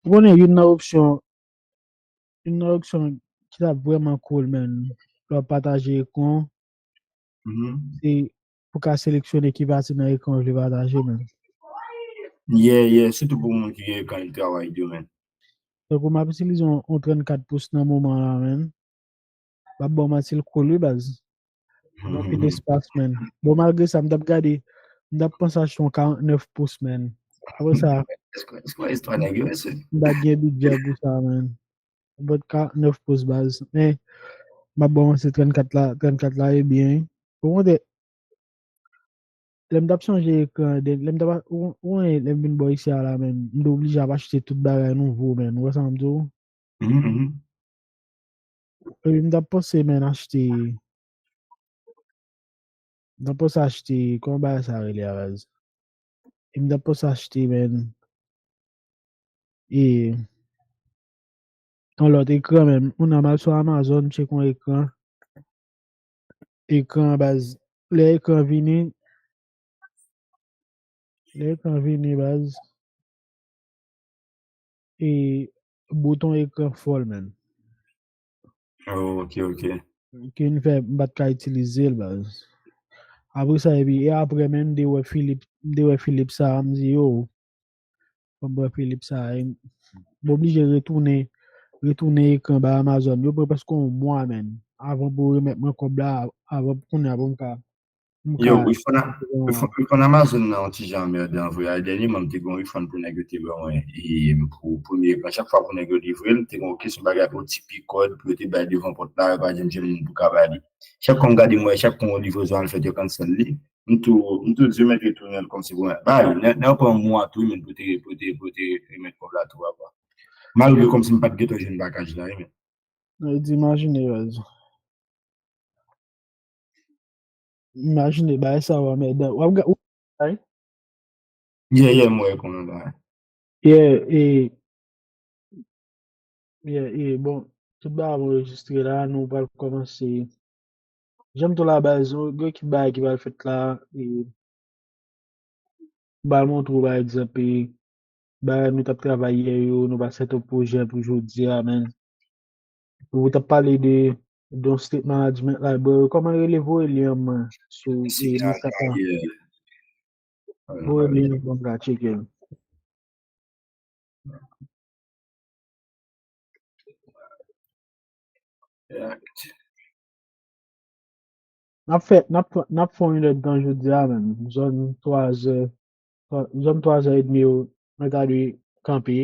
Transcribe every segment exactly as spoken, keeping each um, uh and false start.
Ou konnen youn nan opsyon, youn nan opsyon ki t ap vrèman cool, man, lè w ap pataje ekran, se pou ka seleksyone ki pati nan ekran w vle pataje, man. Yeah, yeah, sitou pou moun ki gen ekran travay tou, man. Tankou m ap itilize yon, yon trannkat pous nan moman la, man. M ap ba w manti, l cool wi, baz. Gen anpil espas, man. Bon, malgre sa, m t ap gade, m t ap panse achte yon karantnèf pous, man. Apre sa, Espwa istwa nèg yo, mesye. M pa t gen bidjè pou sa, man. M pa t karantnèf pous, baz. Men, m ap ba w manti, trannkat la, trannkat la e byen. Okontrè, lè m t ap chanje ekran, lè m t ap, ou konnen, lè m vin bò isi a la, man, m te oblije ap achte tout bagay nouvo, man. Ou wè sa m di w? Epi m t ap panse, man, achte, m t ap panse achte, kòman bagay sa rele a, baz? E m t ap panse achte, man, e yon lòt ekran, man. Moun nan m al sou Amazon, m tcheke yon ekran. Ekran, baz, lè ekran vini, lè ekran vini, baz, e bouton ekran fò l, man. Oh, ok, ok. Ki vin fè m pa t ka itilize l, baz. Apre sa, epi, e apre, man, m te wè Philips, m te wè Philips sa, m di, yo, fò m pran Philips sa, e m oblije retounen, retounen ekran ba Amazon. Yo pran prèske yon mwa, man, avan pou yo remèt mwen kòb la, avan kounye a pou m ka, m Yo, ka refund, refund, refund Amazon nan yon ti jan anmèdan vre. Dènyèman, m te gen yon refund pou nèg yo te ban mwen. E pou premye ekran, chak fwa pou nèg yo livre l, m te gen yon kesyon bagay O T P code pou yo te bay devan pòt la, yo pa janm jwenn moun pou ka bay li. Chak kon m gade, m wè chak kon livrezon al fèt, yo cancel li. M tou, m tou di yo mèt retounen l kòmsi pou mwen. Bay, nan, nan pran mwa tou, men pou te, pou te, pou te remèt kòb la tou apa. Malgre kòmsi m pa t gentan jwenn bagaj la, men. Mwen di, imajine, baz. Imajine, bagay sa w anmèdan. W ap ga-, ou, ay? Yeah, yeah, m wè konnen la. Yeah, e, yeah, e, bon, tout bagay ap anrejistre la, nou pral kòmanse. Jan m di w la, baz, gen ki bagay ki pral fèt la, e, m pral montre w, pa egzanp, e, bagay nou t ap travay yè yo, nou pral set up pwojè pou jodi a, man. Ou t ap pale de, de yon state management library, kòman l rele, voye lyen an mwen sou, e, Signal, WhatsApp la. yeah. Voye lyen an mwen, m ka tcheke l. Yeah. N ap fè, n ap, n ap fè yon inèdtan jodi a menm. Zòn twa zè, zòn twa zè edmi yo, nou ta dwe kanpe.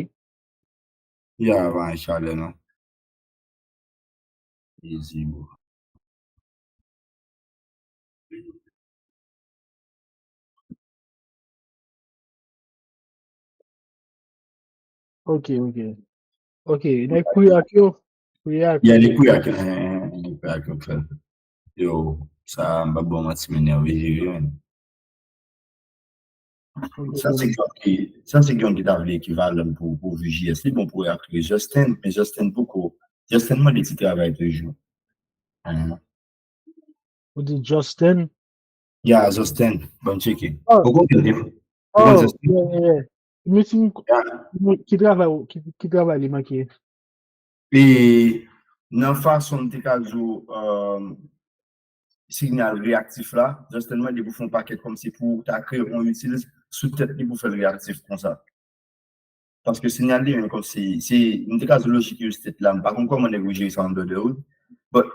Ya, pa gen chalè, non. Easy, bro. Ok, ok. Ok, nèg priye ak yo. Priye ak Ya, yo. li priye ak yo. Eh, eh, eh, li priye ak yo, frè. Yo, sa, m pa bon manti, men nève jere, men. Ok, Sa se yon ki, sa se yon ki ta vle ekivalan pou, pou V J S. Li bon pou akri Justin, men Justin poko. Justin mande ti travay toujou. Mhm. Ou di Justin? Ya, Justin, bon tcheke. Oh. Ou konn li? Ou Oh, konn Justin? yeah, yeah, yeah. Mwen si m- Ya. mwen- ki travay ou- ki, ki travay li manke? E nan fason m te ka di w, um, signal reyaktif la, Justin mande pou fè yon pakèt kòmsi pou ta kreye yon itil sou tèt li pou fè l reyaktif konsa. Paske signal li menm kòmsi, se, m te ka di w lojik use state la, m pa konn kòman nèg yo jere sa under the hood, but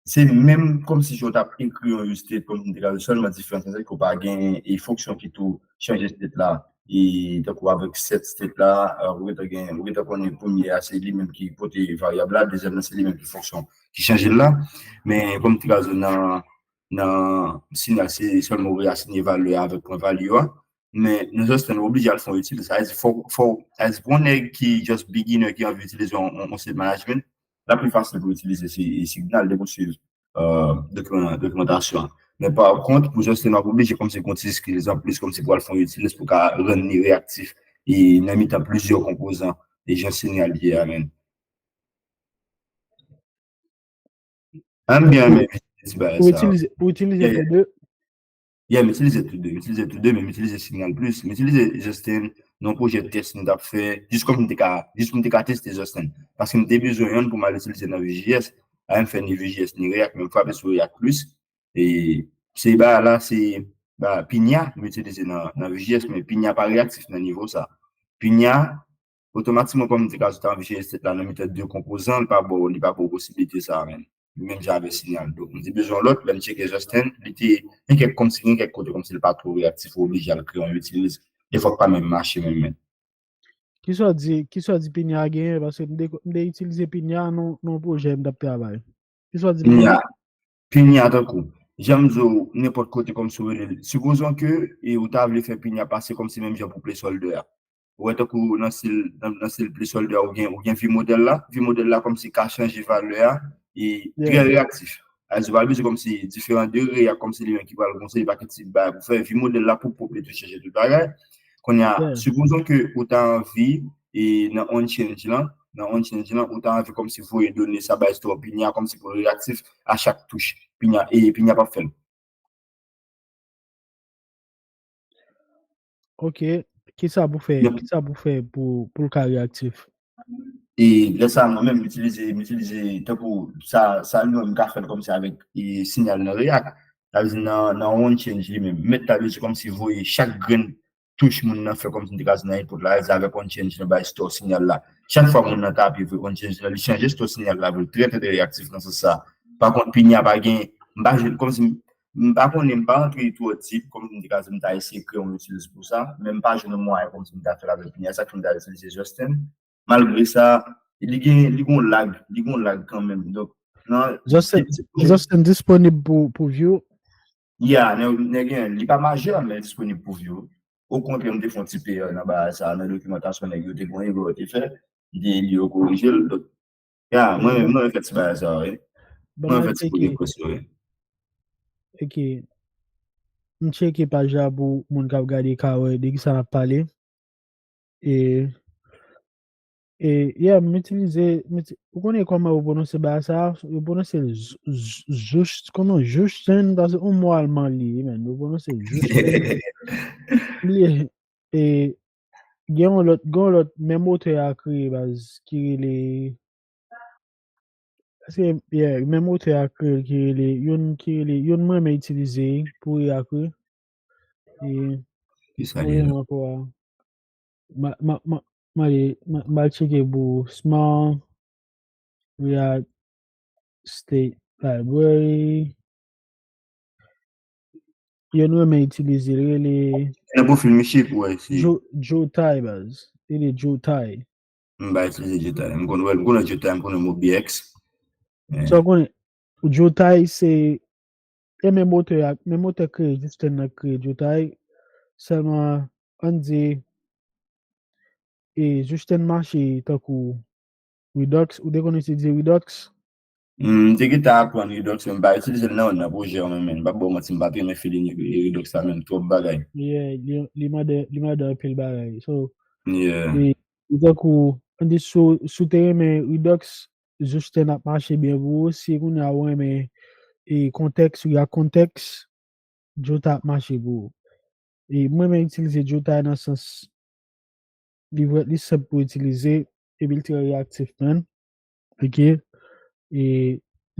se menm kòmsi jan w t ap ekri yon use state, kòmsi m te ka di w, sèlman diferans lan se ke w pa gen e fonksyon ki tou chanje state la. E tankou avèk set state la, euh, ou gentan gen, ou gentan konnen premye a se li menm ki pote varyab la, dezyèm nan se li menm ki fonksyon ki chanje l la. Men kòm m te ka di w nan, nan signal se sèlman ou reasinye valè a avèk pwen value a. Men nan Justin ou oblije al fè yon etid. Sa vle di fò, fò, sa vle di pou yon nèg ki just beginner ki anvi itilize yon, yon, yon state management, la pi fasil pou itilize si, signal depi w swiv euh, dokiman-, dokimantasyon an. Men pa kont, pou Justin w ap oblije kòmsi gen yon ti skill an plis, kòmsi pou al fè yon itil pou ka rann li reyaktif e nan mitan plizyè konpozan e jan signal ye a, men. M byen renmen ti bagay Ou sa. itilize, ou itilize Yeah, tou de? Yeah, m itilize tou de. M itilize tou de, men m itilize signal plis. M itilize Justin nan yon pwojè tès nou t ap fè, jis kòm m te ka, jis pou m te ka teste Justin. Paske m te bezwen yonn pou m al itilize nan V J S. Ay, m fè ni V J S ni React, men m frape sou React plis. E se bagay la, se ba Pinya m itilize nan, nan V J S, men Pinya pa reyaktif nan nivo sa. Pinya, otomatikman, kòm m te ka sot anvi chanje tèt la nan mitan de konpozan, li pa ba w, li pa ba w posiblite sa a menm. Menm jan avèk Signal. Donk, m te bezwen lòt, lè m tcheke Justin, li te gen kèk kòmsi, gen kèk kote kòmsi li pa twò reyaktif, ou oblije al kreye yon utilize. Defwa k pa menm mache menm, men. Kisa w di, kisa w di Pinya genyen? Paske m te, m te itilize Pinya nan, nan yon pwojè m t ap travay. Kisa w di Pinya? Pinya, Pinya tankou, jan m di w, nenpòt kote kòmsi w rele l. Sipozon ke e, ou ta vle fè Pinya pase kòmsi menm jan pou placeholder a. Ou wè tankou nan stil, nan, nan stil placeholder a, ou gen, ou gen vi modèl la. Vi modèl la kòmsi ka chanje valè a, e trè reyaktif. Sa vle di, ou pa bezwen kòmsi diferan de React, kòmsi li menm ki pral konseye pa ki ti bagay pou fè. Vi modèl la pou pwòp li tou chanje tout bagay. Kounye a, sipozon ke ou ta anvi, e nan on change lan, nan on change lan, ou ta anvi kòmsi voye done sa bay store Pinya kòmsi pou l reyaktif a chak touch Pinya, e Pinya p ap fè l. Ok, kisa pou fè, kisa pou fè pou, pou l ka reyaktif? E lè sa, mwen menm, m itilize, m itilize tankou sa, sa li menm ka fè l kòmsi avèk e, Signal nan React. Sa vle di nan, nan on change li menm. Mèt la bezwen kòmsi voye chak grenn touch moun nan fè kòmsi m te ka di nan input la, sa vle di avèk on change nan bay store Signal la. Chak fwa moun nan tape vre on change la, li chanje store Signal la vre, trè, trè, trè reyaktif nan sans sa. Pa kont, Pinya pa gen, m pa jwenn, kòmsi m, m pa konnen, m pa rantre twò deep, kòmsi m te ka di m ta eseye kreye yon utilize pou sa, men m pa jwenn yon mwayen kòmsi m ta fè l avèk Pinya, sa k fè m ta itilize Justin. Malgre sa, li gen, li gen yon lag, li gen yon lag kanmenm. Donk, nan Justin, Justin disponib pou, pou view? Ya, nèg, nèg gen, li pa majè, men li disponib pou view. Okontrè, m te fè yon ti P R nan bagay sa, nan dokimantasyon nèg yo te gen, yo te fè. M te li yo korije l. Donk, ya, mwen menm, mwen fè ti bagay sa, wi. Mwen fè ti progresyon, wi. Ok. M tcheke paj la pou moun k ap gade ka wè de kisa n ap pale. E, e, yeah, m itilize, m iti-, ou konnen kòman yo pwononse bagay sa? Yo pwononse l z-, z-, Just, kòman, Justin, paske yon mo alman li ye, men, yo pwononse l Justin. Li, e, gen yon lòt, gen yon lòt, menm otè a kreye baz, ki rele, èske, yeah, menm otè a kreye l ki rele, youn ki rele, youn mwen renmen itilize pou React wi. E, Kisa li ye? Ankò a. Ma, ma, ma, ma, ma, ma tcheke pou Small React State Library. Youn renmen itilize l, rele Nan pwofil Michik, ou wè, si. Joe, Joe Tai, baz. Rele Joe Tai. M pa itilize Joe Tai. M konn wè, m konn Joe Tai, m konn Mobi X. Sa w konnen, Joe Tai se, e menm otè a, menm otè kreye, Justin nan kreye Joe Tai. Sèlman, ann di, e Justin mache tankou Redux, ou te konn itilize Redux? M te gentan aprann Redux, men m pa itilize l nan, nan pwojè an menm, men m p ap ba w manti, m pa t renmen feeling Redux la menm, twòp bagay. Yeah, li, li mande, li mande anpil bagay. So, Yeah. e, e tankou, ann di si w, si w te renmen Redux, Justin ap mache byen pou ou. Si kounye a ou renmen, e, Context, React Context, Joe Tai ap mache pou ou. E mwen renmen itilize Joe Tai nan sans li vrè, li senp pou itilize, epi l trè reyaktif, man. Ok. E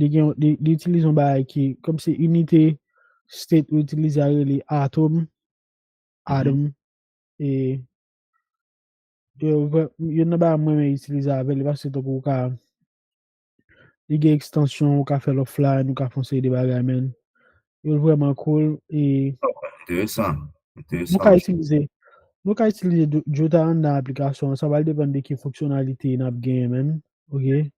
li gen, li, li itilize yon bagay ki, kòmsi inite state ou itilize a rele Atom. Atom. E, e vrè, youn nan bagay mwen renmen itilize avè l, paske tankou ou ka, li gen ekstansyon, ou ka fè l offline, ou ka fè yon seri de bagay, man. Yo vrèman cool, e Enteresan. nou Enteresan. ka itilize, nou ka itilize Joe Tai anndan aplikasyon an, sa pral depann de ki fonksyonalite n ap genyen, man. Ok?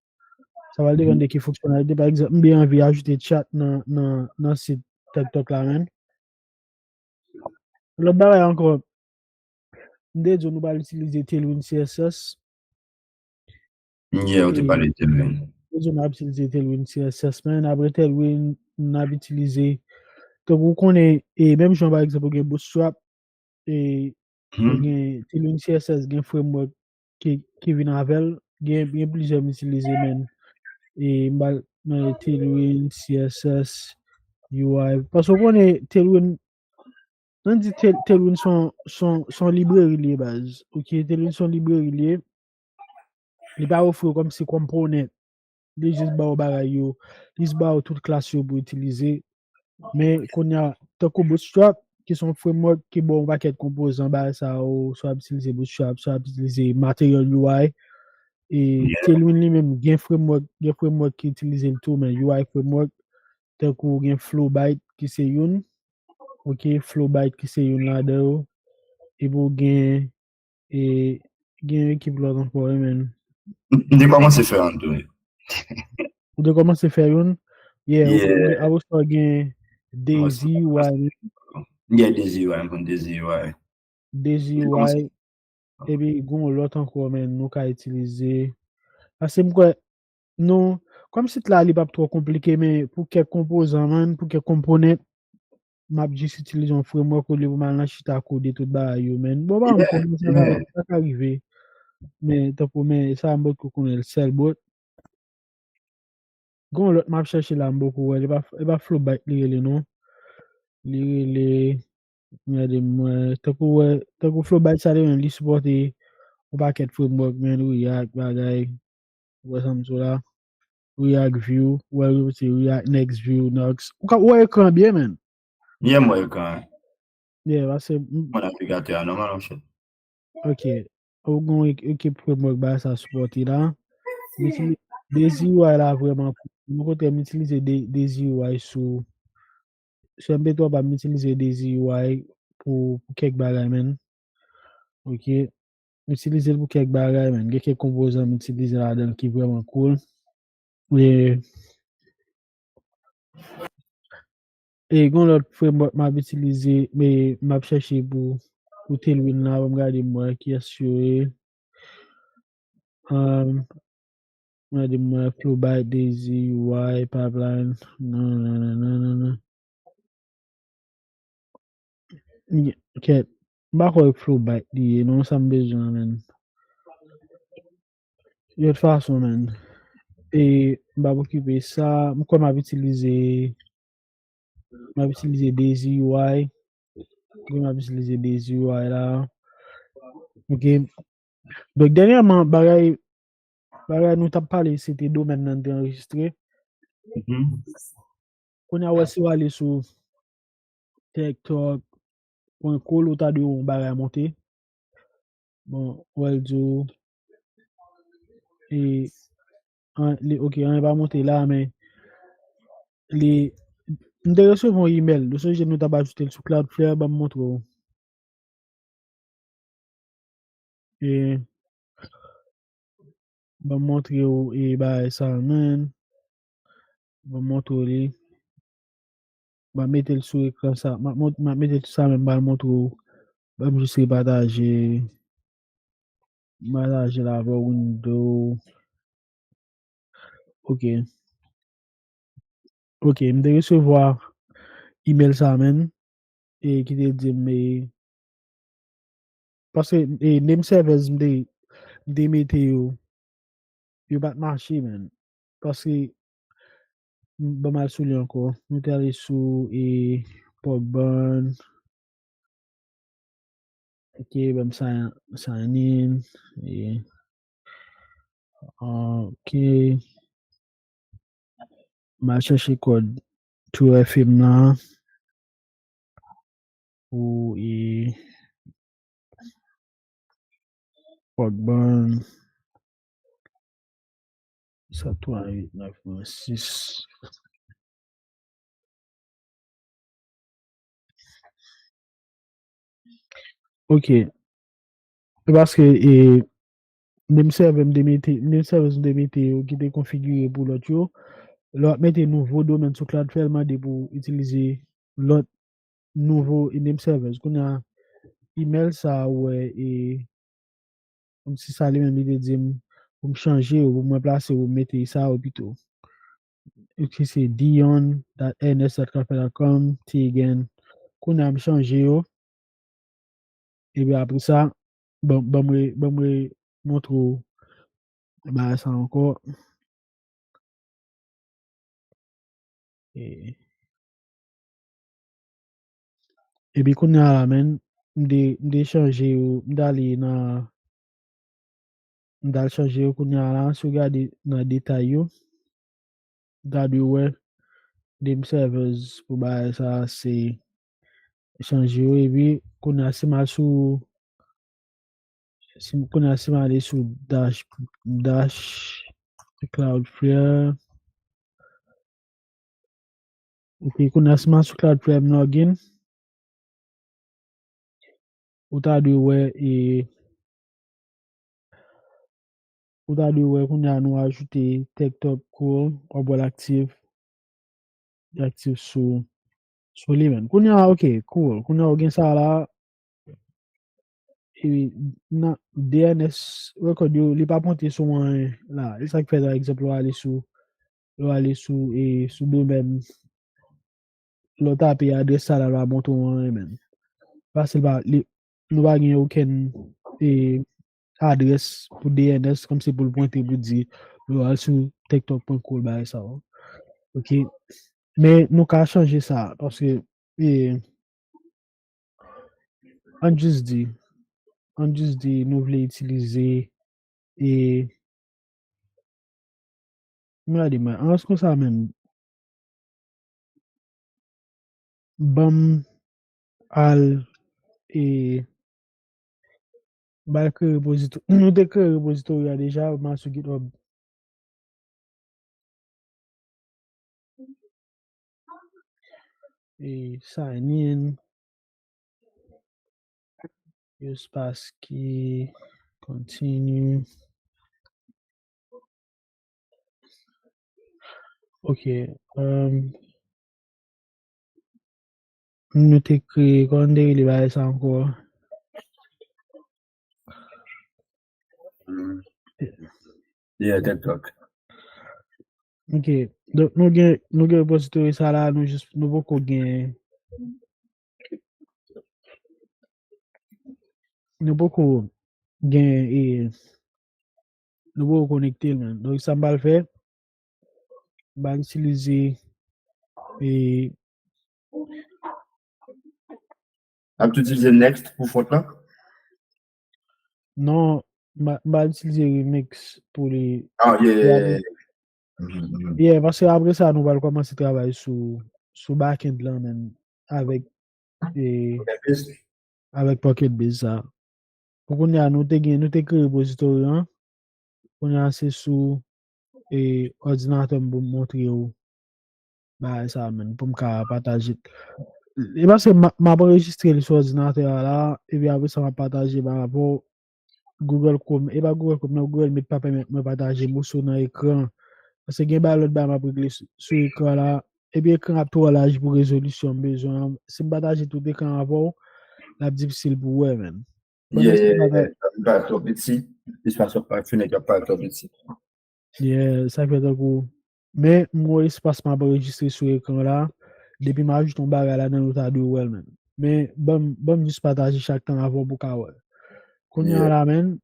Sa pral depann de ki fonksyonalite. Pa egzanp, m byen anvi ajoute chat nan, nan, nan sit TikTok la, man. Lòt bagay ankò, m te di w nou pral itilize Tailwind C S S. Yeah, ou te pale de Tailwind. M te di w n ap itilize Tailwind C S S, man. Apre Tailwind, n ap itilize, tankou ou konnen, e menm jan, pa egzanp, ou gen Bootstrap, e ou gen Tailwind C S S, gen framework ki, ki vin avè l, gen, gen plizyè m itilize, man. E m ba, men Tailwind, C S S, U I. Paske ou konnen Tailwind, Nan di Tailwind se yon libreri li ye baz. Ok, Tailwind se yon libreri li ye. Li pa ofri w kòmsi konponant. Li jis ba w bagay yo. Li jis ba w tout klas yo pou itilize. Men kounye a, tankou Bootstrap, ki se yon framework ki ba w yon pakèt konpozan bagay sa yo, swa w ap itilize Bootstrap, swa w ap itilize Material U I. E Tailwind li menm gen framework, gen framework ki itilize l tou, men U I framework, tankou gen Flowbyte ki se youn. Ok, Flowbyte ki se youn ladan yo. Epi w gen, e, gen ekip lòt ankò, wi, men. M te kòmanse fè youn tou. Ou te kòmanse fè youn? Yeah, yeah. Apre sa gen Daisy U I. Yeah, Daisy U I, m konn Daisy U I. Daisy U I. Epi gen yon lòt ankò, men nou ka itilize. Paske m kwè, nou, kòm sit la, li p ap twò konplike, men pou kèk konpozan, man, pou kèk konponant, m ap jis itilize yon framework olye pou m al nan chita kode tout bagay yo, men. Bon, pa m konnen sa ka, sa ka rive. Men, tankou, men, sa m potko konnen l sèl, but. Gen yon lòt m ap chèche la, m poko wè. Li pa, li pa Flowbyte li rele, non. Li rele, gade m wè. Tankou wè, tankou Flowbyte sa li menm, li sipòte yon pakèt framework, men, React, bagay. Ou wè sa m di w la? React Vue, ou wè yo se React Next Vue, Next. Ou ka, ou wè ekran byen, men? Yeah, m wè ekran. Yeah, paske m- Mwen navigatè a nòmal, monchè. Ok. Ou gen yon ek- ekip framework bagay sa sipòte la. M itilize Daisy U I la vrèman. Mwen kontrè, m itilize De- Daisy U I sou, sou M P twa pa m itilize Daisy U I pou, pou kèk bagay, men. Ok. M itilize l pou kèk bagay, men. Gen kèk konpozan m itilize ladan l ki vrèman cool. E, e gen yon lòt framework m ap itilize, men m ap chèche pou, pou Tailwind la, pou m gade m wè kiyès yo ye. Um, gade m wè Flowbyte, Daisy U I, Pipeline. Non, non, non, non, non, non. Kèt, m pa kwè Flowbyte li ye, non, sa m bezwen an, men. Yon lòt fason, men. E, m pa okipe sa, m kwè m ap itilize, m ap itilize Daisy U I. M kwè m ap itilize Daisy U I la. Ok. Donk, dènyèman, bagay, bagay nou t ap pale, se te domèn nan te anrejistre. Mhm. Kounye a, wè si w ale sou TikTok, pwen kol, ou ta dwe wè yon bagay monte. Bon, wè l di w, e, an, li, ok, anyen pa monte la, men li, m te resevwa yon imèl. Nou sonje nou t ap ajoute l sou Cloudflare, ban m montre w. E, ban m montre w, e, bagay sa, man. Ban m montre w li. M ap mete l sou ekran sa. M ap mont- m ap mete tout sa menm, m pral montre w. Ban m jis repataje. Pataje l avè w window. Ok. Ok, m te resevwa imèl sa menm, e ki te di m, e, paske, e, name servers m te, m te mete yo, yo pa t mache, man. Paske, m- ban m al sou li ankò. Nou te ale sou, e, Pogban. Ok, ban m sign, sign in. E, ok. M al chèche kòd True F M nan. Pou, e, Pogban. Sa twa uit nèf sis. Ok. Se paske, e, name server m te mete, name servers m te mete yo ki te konfigire pou lòt yo. Lè w ap mete nouvo domèn sou Cloudflare, l mande pou w itilize lòt nouvo name servers. Kounye a, imèl sa a ou wè, e, kòmsi sa li menm li te di m pou m chanje yo, pou m ranplase yo, pou m mete sa yo pito. Ki se dion dot N S dot cloudflare dot com, T again. Kounye a m chanje yo. Epi apre sa, ban, ban m re- ban m re- montre w bagay sa ankò. E, Epi kounye a la, menn, m te, m te chanje yo, m t ale nan, m t al chanje yo kounye a la, si w gade nan detay yo, w ta dwe wè Dem Servers pou bagay sa, se chanje yo, epi kounye a, si m al sou, si m, kounye a, si m ale sou dash, dash Cloudflare, ok, kounye a, si m al sou Cloudflare, m login, ou ta dwe wè, e, ou ta dwe wè kounye a nou ajoute TikTok Crawl, w ap wè l aktif, li aktif sou, sou li menm. Kounye a, ok, cool. Kounye a, ou gen sa la, e, nan D N S record yo, li p ap monte sou anyen la. E sa k fè, pa egzanp, lè w ale sou, lè w ale sou, e, sou domèn, lè w tape adrès sa la, l pa montre w anyen, menn. Paske l pa, li, nou pa gen okenn, e, adrès pou D N S, kòmsi pou l pwente pou di, lè w al sou tiktok pwen co bagay sa yo. Ok. Men nou ka chanje sa, paske, e, ann jis di, ann jis di nou vle itilize, e, m gade mwen, an konsa menm, ban m al, e, ba l kreye repozitori. Nou te kreye repozitori a deja, m al sou GitHub. E, sign in. Espace key, continue. Ok. Um, nou te kreye, kòman te rele bagay sa ankò? Yeah, TikTok. Ok. Donk, nou gen, nou gen repozitori sa la, nou jis, nou poko gen, nou poko gen, e, nou poko konekte l menm. Donk, sa m pral fè, m pral itilize, e, Ap itilize next pou front lan? Non, m pral itilize remix pou li. Ah, yeah, yeah, yeah. Yeah, paske apre sa, nou pral kòmanse travay sou, sou backend lan menm, avèk, e, avèk Pocket Base sa. Pou kounye a, nou te gen, nou te kreye repozitori an. Kounye a, se sou, e, òdinatè m pou m montre w bagay sa menm, pou m ka pataje. E paske m ap anrejistre li sou òdinatè a la, epi apre sa, m ap pataje pa rapò Google Chrome. E pa Google Chrome, non, Google Meet pa pèmèt mwen pataje moso nan ekran. Paske gen bagay lòt bagay m ap regle sou, sou ekran la. Epi ekran ap twò laj pou rezolisyon m bezwen an. Si m pataje tout ekran avè w, l ap difisil pou w wè menm. Yeah, yeah, yeah. Li pa twò piti. Espas pa fenèt la pa twò piti. Yeah, sa fè tankou. Men, m wè espas m ap anrejistre sou ekran la. Depi m ajoute yon bagay ladan, nou ta dwe wè l menm. Men, ban m, ban m jis pataje chak tan avè w pou w ka wè l. Kounye a la, menm,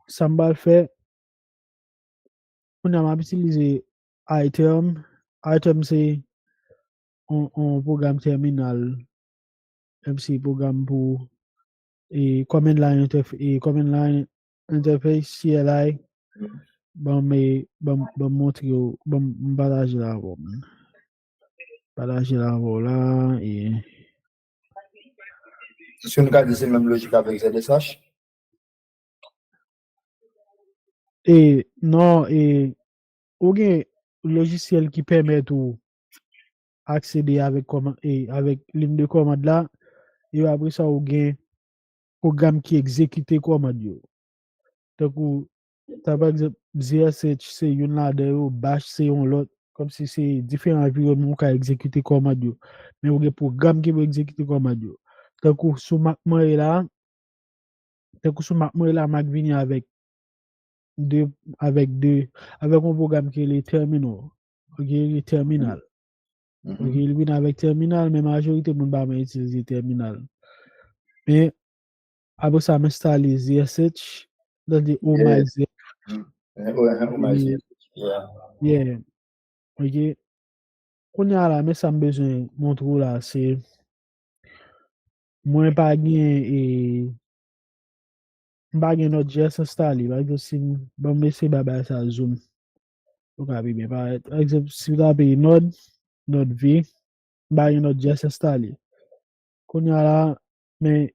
sa m pral fè, kounye a m ap itilize Item. Item se yon, yon pwogram tèminal, M C pwogram pou, e, Command Line Interf-, e, Command Line Interface, C L I. Ban m, e, ban m, ban m montre w, ban m, m pataje l avè w, man. Pataje l avè w la, e. Èske nou ka di se menm lojik avèk Z S H? E, non, e, ou gen lojisyèl ki pèmèt ou aksede avèk kòman-, e, avèk liy de kòmand la, e apre sa, ou gen pwogram ki egzekite kòmand yo. Tankou, ta pa egzanp, Z S H se youn ladan yo, Bash se yon lòt, kòmsi se diferan anviwònman ou ka egzekite kòmand yo. Men ou gen pwogram ki pou egzekite kòmand yo. Tankou sou Mac mwen ye la, tankou sou Mac mwen ye la, Mac vini avèk de, avèk de, avèk yon pwogram ki rele Terminal. Ok, li terminal. Ok, li vin avèk terminal, men majorite moun pa menm itilize terminal. Men, apre sa, m enstale Z S H, tande, oh my Z S H. Yeah. Ok. Kounye a la, men sa m bezwen montre w la, se mwen pa gen, e, m pa gen Node J S enstale. Pa egzanp, si m, ban m eseye bay bagay sa zoom. Ou ka pi byen parèt. Pa egzanp, si w tape Node, Node V, m pa gen Node J S enstale. Kounye a la, men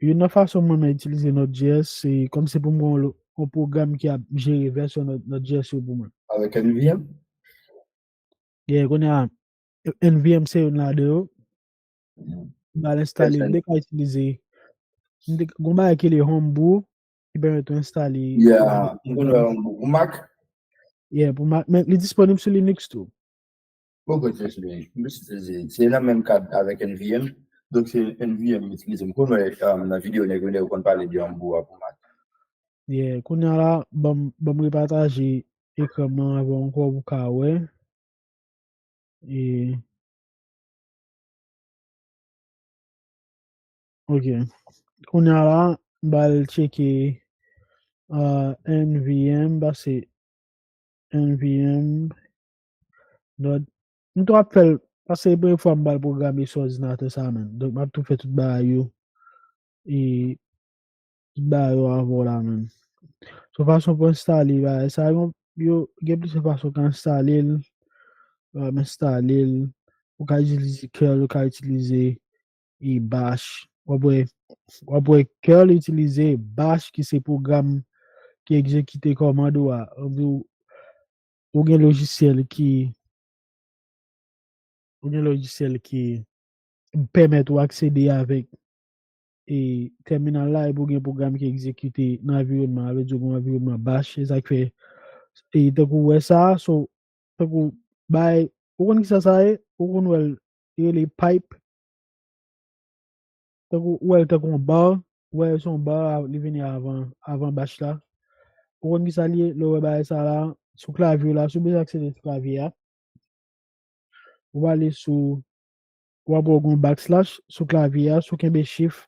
youn nan fason mwen menm itilize Node J S, se kòm se pou m gen yon lo-, yon pwogram ki ap jere vèsyon Node, Node J S yo pou mwen. Avèk N V M? Yeah, kounye a, N V M se youn ladan yo. M al enstale, m te ka itilize, m te, gon bagay ki rele Homebrew, ki pèmèt ou enstale. Yeah, m konn wè Homebrew. Pou Mac? Yeah, pou Mac. Men li disponib sou Linux tou. Poko itilize, m plis itilize. Se nan menm kad avèk N V M. Donk se N V M m itilize. M konn wè, um, nan videyo nèg yo lè yo konn pale de Homebrew a pou Mac. Yeah, kounye a la, ban m, ban m repataje ekran mwen avè w ankò pou w ka wè. E, ok. Kounye a la, m pral tcheke, uh, N V M, pase N V M Node. M tou ap fè l, paske se premye fwa m pral pwograme sou òdinatè sa, menm. Donk, m ap tou fè tout bagay yo. E tout bagay yo avè w la menm. Se yon fason pou enstale bagay sa yo, yo gen plizyè fason w ka enstale l, ou ka enstale l, ou ka itilize curl, ou ka itilize e bash. W ap wè, w ap wè curl itilize bash ki se pwogram ki egzekite kòmand ou a. Ou, ou gen lojisyèl ki, ou gen lojisyèl ki pèmèt ou aksede avèk e tèminal la, epi ou gen pwogram ki egzekite nan anviwònman, sa vle di ou gen yon anviwònman bash, se sa k fè, e tankou w wè sa, so, tankou bay, ou konn kisa sa ye? Ou konn wè l, li rele pipe, tankou, ou wè l tankou yon bar, ou wè se yon bar, li vini avan, avan bash la. Ou konn kisa li ye? Lè w wè bagay sa la, sou klavye w la, si w bezwen aksede sou klavye a, ou ale sou, w ap wè w gen yon backslash sou klavye a, si w kenbe shift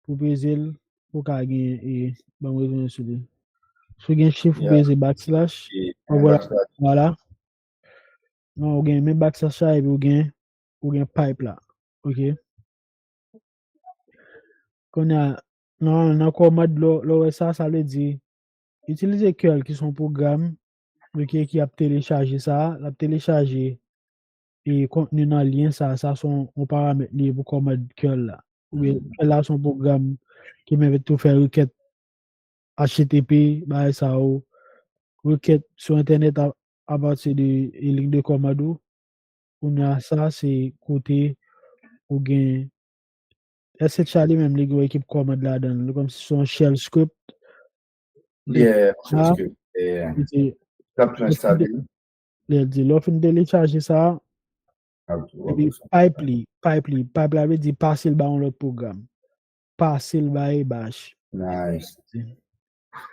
pou peze l, ou ka gen, e, ban m retounen sou li. Si w gen shift, ou peze backslash, w ap wè la, vwala. Non, ou gen menm backslash la, epi ou gen, ou gen pipe la. Ok? Kounye a, nan, nan kòmand, lè w, lè w wè sa, sa vle di, itilize curl ki se yon pwogram, ok, ki ap telechaje sa, l ap telechaje e kontni nan lyen sa, sa se yon, yon paramèt li ye pou kòmand curl la. Oubyen curl la se yon pwogram ki pèmèt ou fè rekèt H T T P, bagay sa yo, rekèt sou entènèt a, apati de, e, liy de kòmand ou. Kounye a sa, se kote ou gen, S H A li menm, li gen yon ekip kòmand ladan l. Li kòmsi se yon shell script. Yeah, shell script. Yeah. Li di, lè w fin de-, lè w fin telechaje sa, epi pipe li, pipe li, pipe la vle di pase l ba yon lòt pwogram. Pase l bay bash. Nice.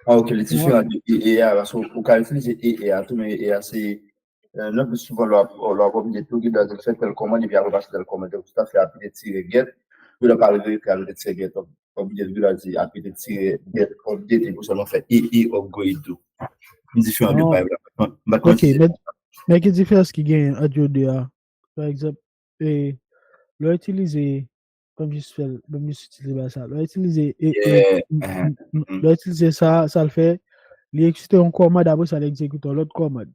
Ah, ok, li diferan de E A, paske ou ka itilize E A tou, men E A se, euh, nan plis souvan lè w ap, lè w ap update tou, gen dwa fè tèl kòmand, epi apre pase tèl kòmand, tankou sa fè apite tire get, ou dwe pa al rele apite tire get, update, ou dwe di apite tire get, update, epi sèlman fè E A upgrade tou. Li diferan de pipe la. Ok, men, men ki diferans ki genyen ant yo de a? Pa egzanp, e, lè w itilize, ban m jis fè l, ban m jis itilize bagay sa. Lè w itilize, e, e, lè w itilize sa, sa l fè, li egzekite yon kòmand, apre sa, li egzekite yon lòt kòmand.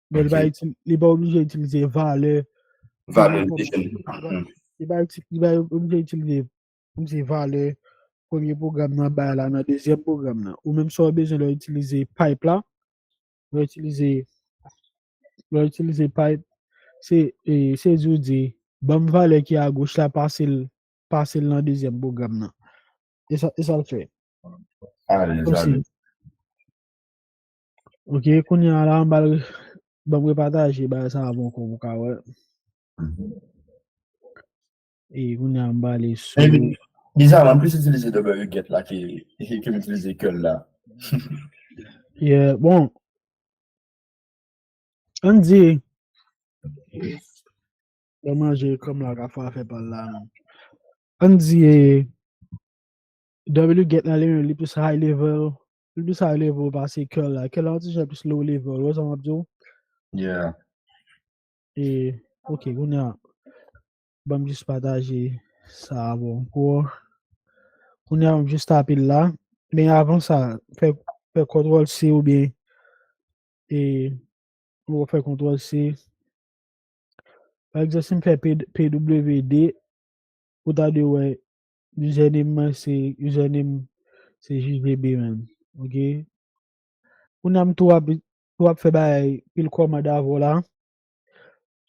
Men li pa itil-, li pa oblije itilize valè. Valè, li pa, li pa iti-, li pa oblije itilize, kòmsi valè premye pwogram nan bay la nan dezyèm pwogram nan. Ou menm sa w bezwen lè w itilize pipe la, lè w itilize, lè w itilize pipe, se, e, se di w di, ban m valè ki agoch la, pase l, pase l nan dezyèm pwogram nan. E sa, e sa l fè. Kòmsi. Ok, kounye a la, m pral, ban m repataje bagay sa avè w ankò pou w ka wè. E kounye a m pral ale sou. Men, bizaman, m plis itilize W get la ke, ke, ke m itilize curl la. Yeah, bon. Ann di, ban m ranje ekran m la, ka fè afè pa l la, non. Ann di, e, W get la, li menm, li plis high level, li plis high level pase curl la. Curl la, yon ti jan plis low level, ou wè sa m ap di w? Yeah. E, ok, kounye a, ban m jis pataje Sa a bon ankò. Kounye a, m jis tape l la. Men avan sa, fè, fè kontwòl C oubyen e, ou fè kontwòl C. Pa egzanp, si m fè P, P W D, ou ta dwe wè username mwen se, username se J J B, man. Ok? Kounye a m tou ap, tou ap fè bagay pil kòmand avè w la.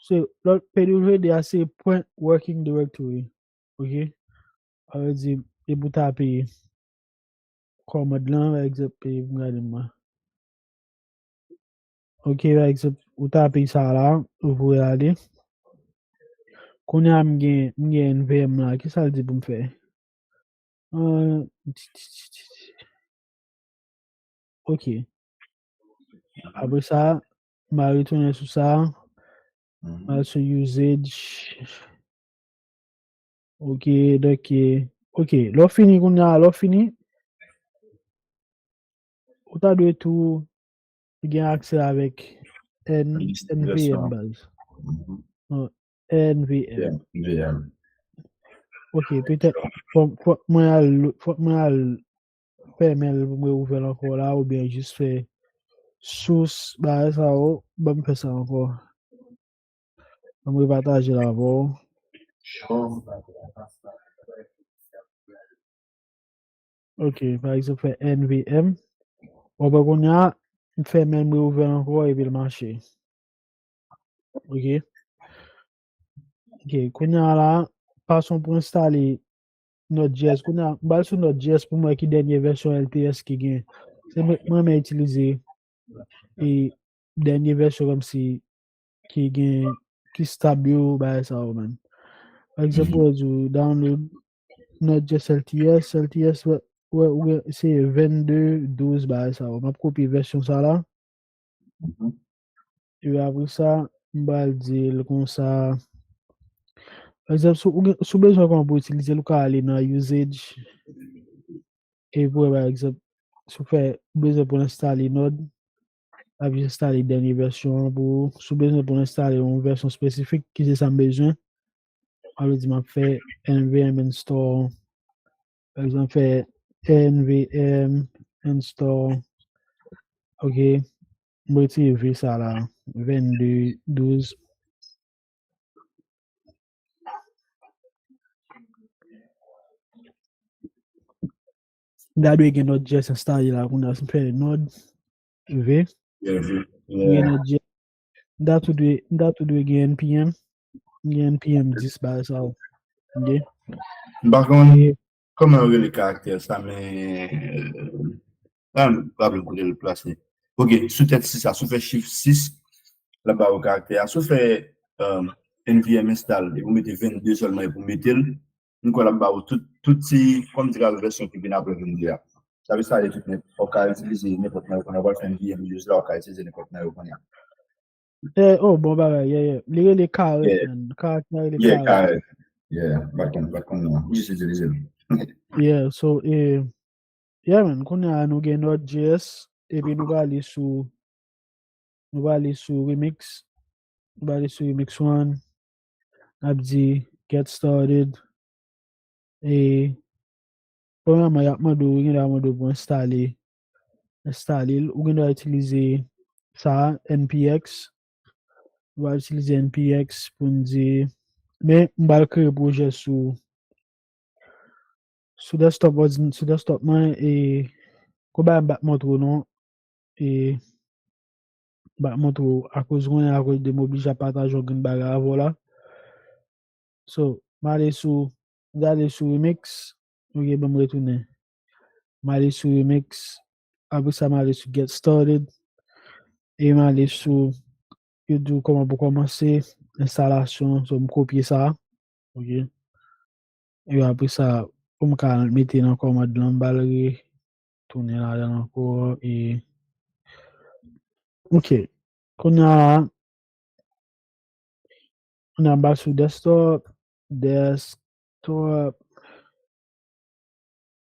Se, lòt P W D a se point working directory. Ok? Sa vle di, depi w tape kòmand lan, pa egzanp, e, m gade mwen. Ok, pa egzanp, ou tape sa la, ou voye ale. Kounye a, m gen, m gen N V M la. Kisa l di pou m fè? Euh, ok. Apre sa, m a retounen sou sa. M al sou usage. Ok, donk, ok. Lè w fini kounye a, lè w fini, ou ta dwe tou gen aksè avèk N, N V M baz. Non, N V M. Ok, petèt, fò, fò mwen al, fò mwen al fèmen l pou mwen ouvè l ankò la, oubyen jis fè sous, bagay sa yo, ban m fè sa ankò. Ban m repataje l avè w. Ok, pa egzanp, fè N V M. W ap wè kounye a, m fèmen l, m reouvè l ankò, epi l mache. Ok. Ok, kounye a la, fason pou enstale Node J S. Kounye a, m pral sou Node J S pou m wè ki dènye vèsyon L T S ki gen. Se mwen, mwen renmen itilize e dènye vèsyon kòmsi ki gen, ki stab yo, bagay sa yo, man. Pa egzanp, ou di w download Node J S L T S, L T S, wè, wè, ou gen, se vennde douz bagay sa yo. M ap kopye vèsyon sa la. Epi apre sa, m pral di l konsa. Pa egzanp, si w gen, si w bezwen kòman pou itilize l, ou ka ale nan usage. Epi, pa egzanp, si w fè, ou bezwen pou enstale Node, l ap enstale dènye vèsyon an pou ou. Si w bezwen pou enstale yon vèsyon espesifik, ki se sa m bezwen, sa vle di m ap fè N V M install. Pa egzanp, fè N V M install. Ok. M retire V sa la. Vennde douz. M ta dwe gen Node J S enstale la kounye a, si m fè Node V. M gen Node J S. M ta tou dwe, m ta tou dwe gen N P M. M gen N P M dis bagay sa yo. Ok. M pa konn kòman yo rele karaktè sa, men, euh, ah, m pa vle kote l plase. Ok, sou tèt sis la, si w fè shift sis, l ap ba ou karaktè a. Si w fè, euh, N V M install, epi w mete vennde sèlman, epi w mete l, m kwè l ap ba ou tout, tout ti, kòm di, vèsyon ki vin apre vennde a. Sa vle sa, li tout nèt, w ka itilize nenpòt nan yo kounye a, w pral fè N V M use la, w ka itilize nenpòt nan yo kounye a. Eh, oh, bon bagay, yeah, yeah. Li rele Karèt, yeah, man. Karaktè a rele, yeah, Karèt. Karèt. Yeah, m pa t konn, m pa t konn non. M jis itilize l. Yeah, so, eh, yeah, man, kounye a nou gen Node J S, epi nou prale sou, nou prale sou Remix. Nou prale sou Remix One. N ap di get started. E, premyèman, y ap mande w, gen dwa mande w pou enstale, enstale l. Ou gen dwa itilize sa, N P X. Ou va itilize N P X pou n di, men m pral kreye pwojè sou, sou desktop òdin-, sou desktop mwen, e, gon bagay m pa t montre w non, e, m pa t montre w akoz kounye a, akoz de m oblije ap pataje yon grenn bagay avè w la. So, m ale sou, m ale sou Remix. Ok, ban m retounen. M ale sou Remix. Apre sa, m ale sou Get Started. E m ale sou, yo di w kòman pou kòmanse enstalasyon. So, m kopye sa. Ok. E apre sa, pou m ka mete nan kòmand lan, m pral retounen ladan l ankò. E, ok. Kounye a la, kounye a m pral sou desktop, desktop.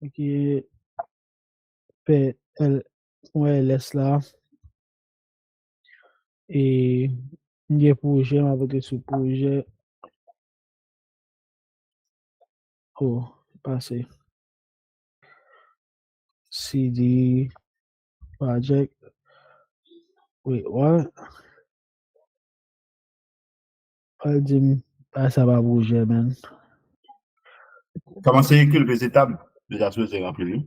Ok. Fè L, fè L S la. E m gen pwojè, m ap antre sou pwojè. Oh, pase. C D project. Wait, what? Al di m, pa sa pa pwojè, man. Kòmanse ekri l, peze tab. Deja sou se ranpli li.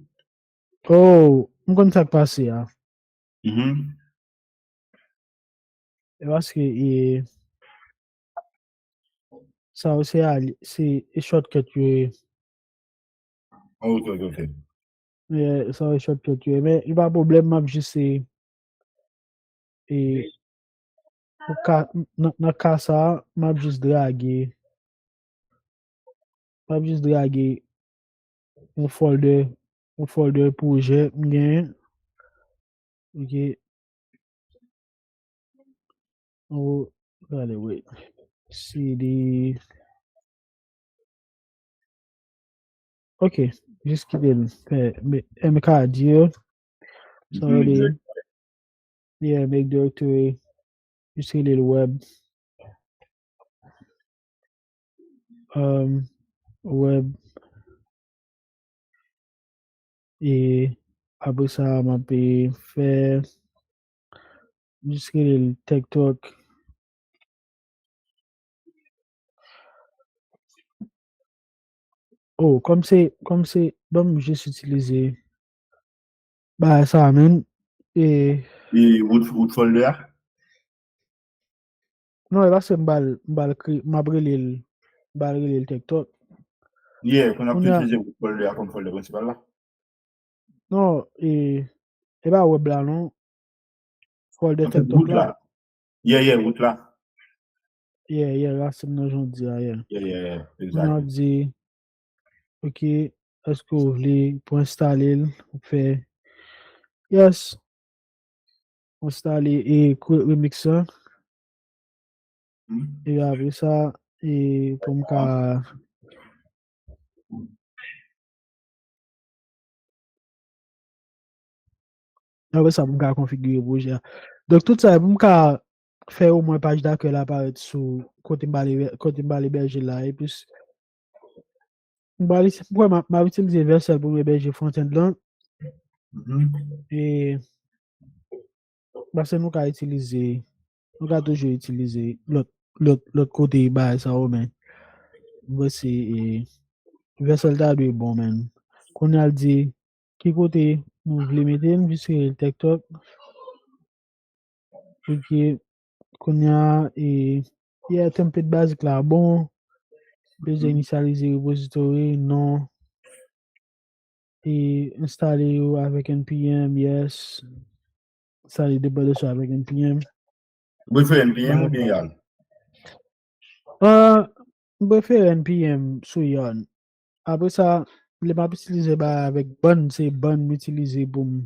Oh, m konn sa k pase a. Mhm. E paske e, sa yo se ali- se e shortcut yo ye. Ok, ok, ok. Yeah, sa yo e shortcut yo ye. Men li pa pwoblèm, m ap jis e, e pou ka nan, nan ka sa a, m ap jis drage. M ap jis drage yon folder, yon folder pwojè m genyen. Ok. Oh, gade, wait. C D. Ok, jis kite l fè M K D yo. Sa yo rele, yeah, make directory. Jis rele l web. Um, web. E apre sa, m ap fè, jis rele l Tech Talk. Oh, kòm se, kòm se, ban m jis itilize bagay sa, man. E E root, root folder a? Non, e pa se m bal, m bal kre, m ap rele l, m bal rele l Tech Talk. Yeah, kon ap Kounye a- itilize root folder a kòm folder prensipal la. Non, e, e pa web la, non. Folder An fèt, Tech Talk root la. la. Yeah, yeah, root la. Yeah, yeah, rasin nan jan w di a, yeah. Yeah, yeah, yeah, Kounye a w exactly. di, ok, èske w vle pou enstale l, ou fè yes. Enstale e create remix la. Hmm. E apre sa, e pou m ka apre sa, pou m ka konfigire pwojè a. Donk, tout sa, pou m ka fè omwen paj dakèy la aparèt sou kote m pral, kote m pral ebèje la. Epi, m pral, m kwè m ap, m ap itilize Vercel pou m ebèje front-end lan. Mhm. E, paske nou ka itilize, nou ka toujou itilize lòt, lòt, lòt kote bagay sa yo, men m panse, e, Vercel ta dwe bon, men kounye a l di, ki kote nou vle mete l, m jis rele l Tech Talk. Ok, kounye a, e, yeah, template bazik la bon. Bezwen inisyalize repository, non. E enstale yo avèk N P M, yes. Enstale depandansyon avèk N P M. Ou prefere N P M oubyen Yarn? Ah, m prefere N P M sou Yarn. Apre sa, lè m ap itilize bagay avèk Bun, se Bun m itilize pou m,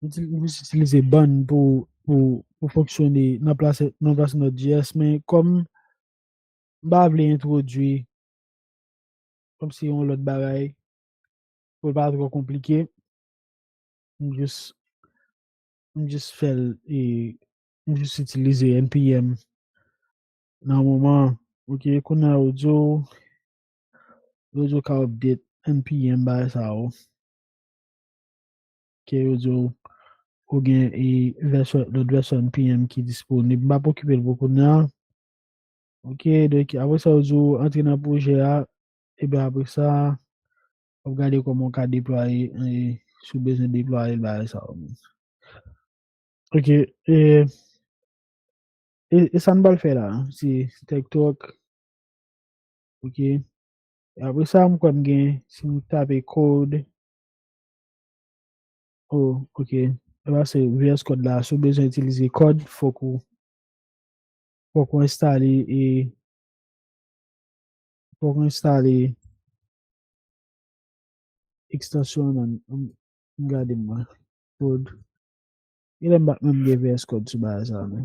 m itil-, m jis itilize Bun pou, pou, pou fonksyone nan plas, nan plas Node J S, men kòm m pa vle entwodui kòmsi yon lòt bagay, pou l pa twò konplike, m jis, m jis fè l, e, m jis itilize N P M nan moman, ok, kounye a yo di w, yo di w ka update N P M bagay sa yo. Ke yo di w, ou gen, e, vèsyon, lòt vèsyon N P M ki disponib. M p ap okipe l pou kounye a. Ok, donk, apre sa, yo di w antre nan pwojè a, epi apre sa, w ap gade kòman w ka deplwaye, e, si w bezwen deplwaye bagay sa yo. Ok, e, e, e sa n pral fè la, se Tech Talk. Ok. E apre sa, m kwè m gen, si m tape code. Oh, ok. E pa se V S Code la. Si w bezwen itilize Code, fòk ou, fòk ou enstale, e, fòk ou enstale ekstansyon nan, m, m gade mwen. Code. E lè m pa menm gen V S Code sou bagay sa, non.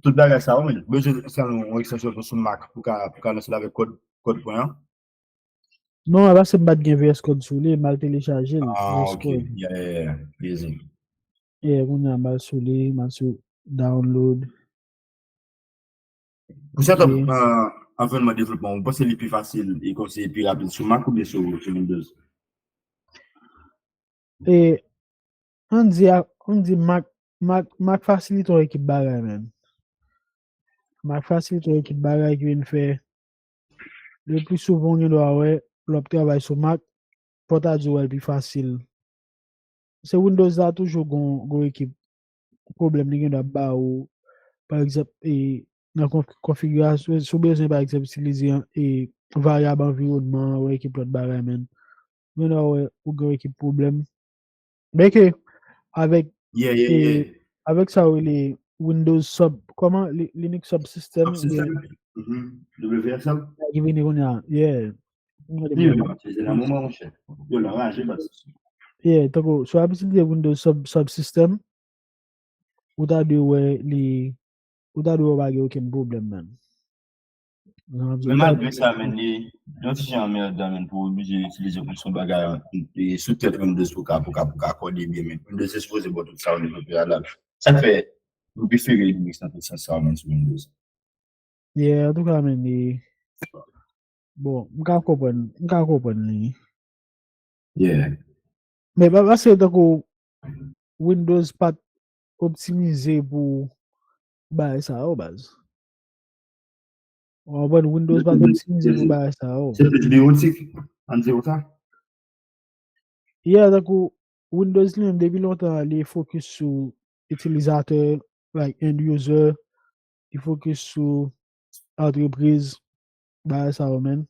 Tout bagay sa, wi, men bezwen enstale yon ekstansyon sou Mac pou ka, pou ka lanse l avèk Code, Code pwen an. Non, e pa se m pa t gen V S Code sou li, m al telechaje l, Ah, V S ok. Code. Yeah, yeah, yeah. Easy. Yeah, kounye a m al sou li, m al sou download. Pou setup, Ok. euh, anviwònman devlopman, ou panse li pi fasil e kòmsi pi rapid sou Mac oubyen sou, sou Windows? E, ann di, a- ann di Mac, Mac, Mac fasilite yon ekip bagay, menm. Mac fasilite yon ekip bagay ki vin fè, le pli souvan, ou gen dwa wè, lè w ap travay sou Mac, pòt a di w wè l pi fasil. Se Windows la toujou gon, gon ekip pwoblèm li gen dwa ba ou, pa egzanp, e, nan konf- konfigirasyon, si w bezwen, pa egzanp, itilize e, varyab anviwònman, yon ekip lòt bagay, menm. Men nan wè, ou gen yon ekip pwoblèm. Byenke, avèk, Yeah, yeah, yeah. e, avèk sa yo rele Windows sub, kòman, Li- Linux subsystem, Subsystem. Mhm. W S L. Ki vini kounye a, yeah. Mwen Li yo ap chèche nan moman, monchè. Yo nan raje, baz. Yeah, tankou, si w ap itilize Windows sub, subsystem, ou ta dwe wè li, ou ta dwe wè pa gen okenn pwoblèm, menm. Men malgre sa, men, li, li yon ti jan anmèdan, men, pou w oblije itilize kòm se yon bagay, e, sou tèt Windows pou ka, pou ka, pou ka kòde byen, men. Windows se sipoze ba w tout sa w devlope a la. Sa k fè, m prefere Linux nan tout sans sa, men, sou Windows. Yeah, antouka, men, li, bon, m ka konprann, m ka konprann li. Yeah. Men pa paske tankou Windows pa t optimize pou bagay sa yo, baz. Ou konprann, Windows pa t optimize pou bagay sa yo. Se plis biwotik, ann di w sa. Yeah, tankou Windows li menm depi lontan li fokis sou itilizatè, like end user, li fokis sou antrepriz, bagay sa yo, menm.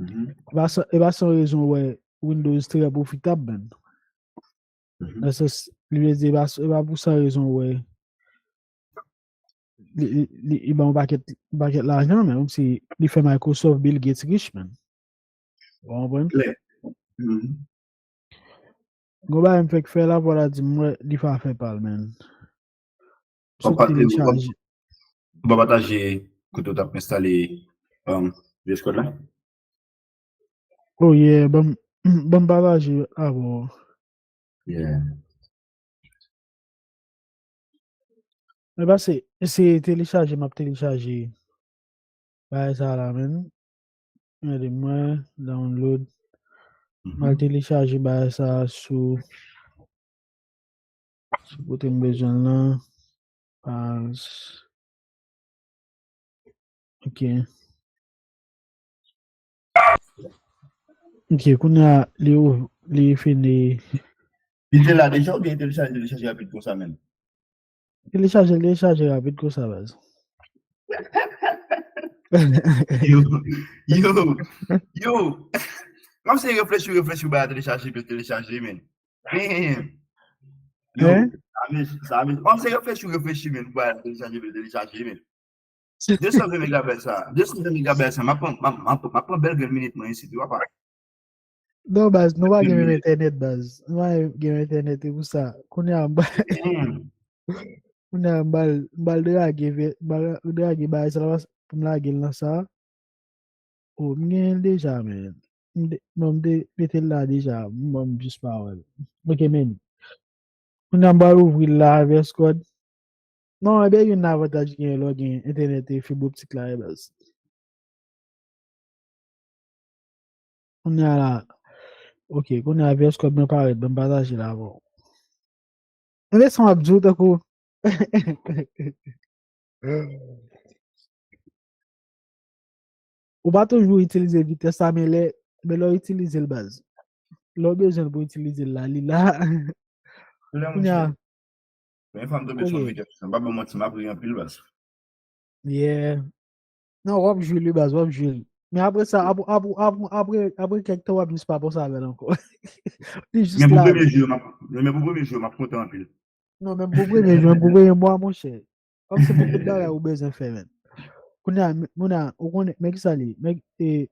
Mhm. E pa san, e pa san rezon w wè Windows trè pwofitab, menm. Mhm. Nan sans, li vle di, e pa, e pa pou san rezon w wè li, li, li, li ban yon pakèt, pakèt lajan, men kòmsi li fè Microsoft, Bill Gates rich, menm. Ou konprann? Klè. Mhm. Gon bagay m fèk fè la, pou la di m wè li fè afè pa l, menm. W ap Sot pa- w ap- telechaje. w ap pataje kote w t ap enstale, um, V S Code la? Oh yeah, ban m, ban m pataje avè w. Yeah. Men pase, se telechaje, m ap telechaje bagay sa la, menm. Gade mwen, download. M al Mhm. telechaje bagay sa sou, sou kote m bezwen l lan. Paz. Ok. Ok, kounye a, li, ou- li fini. Li te la deja oubyen li telechaje, telechaje rapid konsa menm? Telechaje, telechaje rapid konsa, baz. Yo, yo, yo. Kòmsi reflechi, reflechi, ba telechaje, pe telechaje, men. Damn. Yo, Hein? sa me, sa me. Kòmsi reflechi, reflechi, men, ba telechaje, pe telechaje, men. De san ven megabay sa, de san ven megabay sa, m ap pran, m ap, m ap, m ap pran bèl grenn minit mwen isit, wi, papa. Non, baz, nou pa gen menm entènèt, baz. Nou pa gen menm entènèt, e pou sa. Kounye a, m ba- Damn. kounye a, m bal, m bal drage, ve- m bal drage bagay sa la, pou m lage l nan sa. Oh, m genyen l deja, men. M de- non, m de- mete l la deja, m, m jis pa wè l. Ok, men. Kounye a, m pral ouvri l la, V S Code. Non, ebyen, youn nan avantaj ki genyen lè w gen entènèt e fib optik la, e baz. Kounye a la, ok, kounye a V S Code mwen parèt, ban m pataje l avè w. Tande sa m ap di w tankou. Ou pa toujou itilize vitès la, men lè, men lè w itilize l, baz. Lè w bezwen l pou itilize l la, li la. Lè Kounye a, monchè. Men fwa m tonbe sou ok. Vitès, m pa ban manti, m ap ri anpil, baz. Yeah. Non, w ap jwi l, wi, baz, w ap jwi l. Men apre sa, ap- ap- ap- apre, apre kèk tan, w ap jis pa panse avè l ankò. Li jis Men pou la. premye jou, m ap, men pou premye jou, m ap kontan anpil. Non, menm pou premye jou, menm pou premye mwa, monchè. Kòm se pou tout bagay ou bezwen fè, men. Kounye a, m- kounye a, ou konnen, men ki sa li, men, e,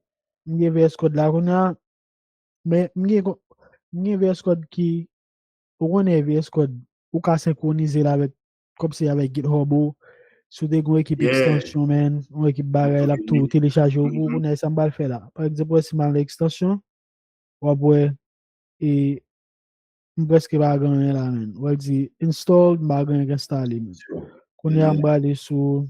m gen V S Code la, kounye a, men m gen, kon- m gen V S Code ki, ou konnen V S Code, ou ka senkwonize l avèk, kòmsi avèk GitHub ou, si w te gen yon ekip Yeah. ekstansyon, men, yon ekip bagay, l ap tou telechaje w pou, kounye a, sa m pral fè la. Pa egzanp, wè, si m al nan ekstansyon, w ap wè, e, m prèske pa gen anyen la, men. W ap di install, m pa gen anyen k enstale, men. Kounye a, m prale sou,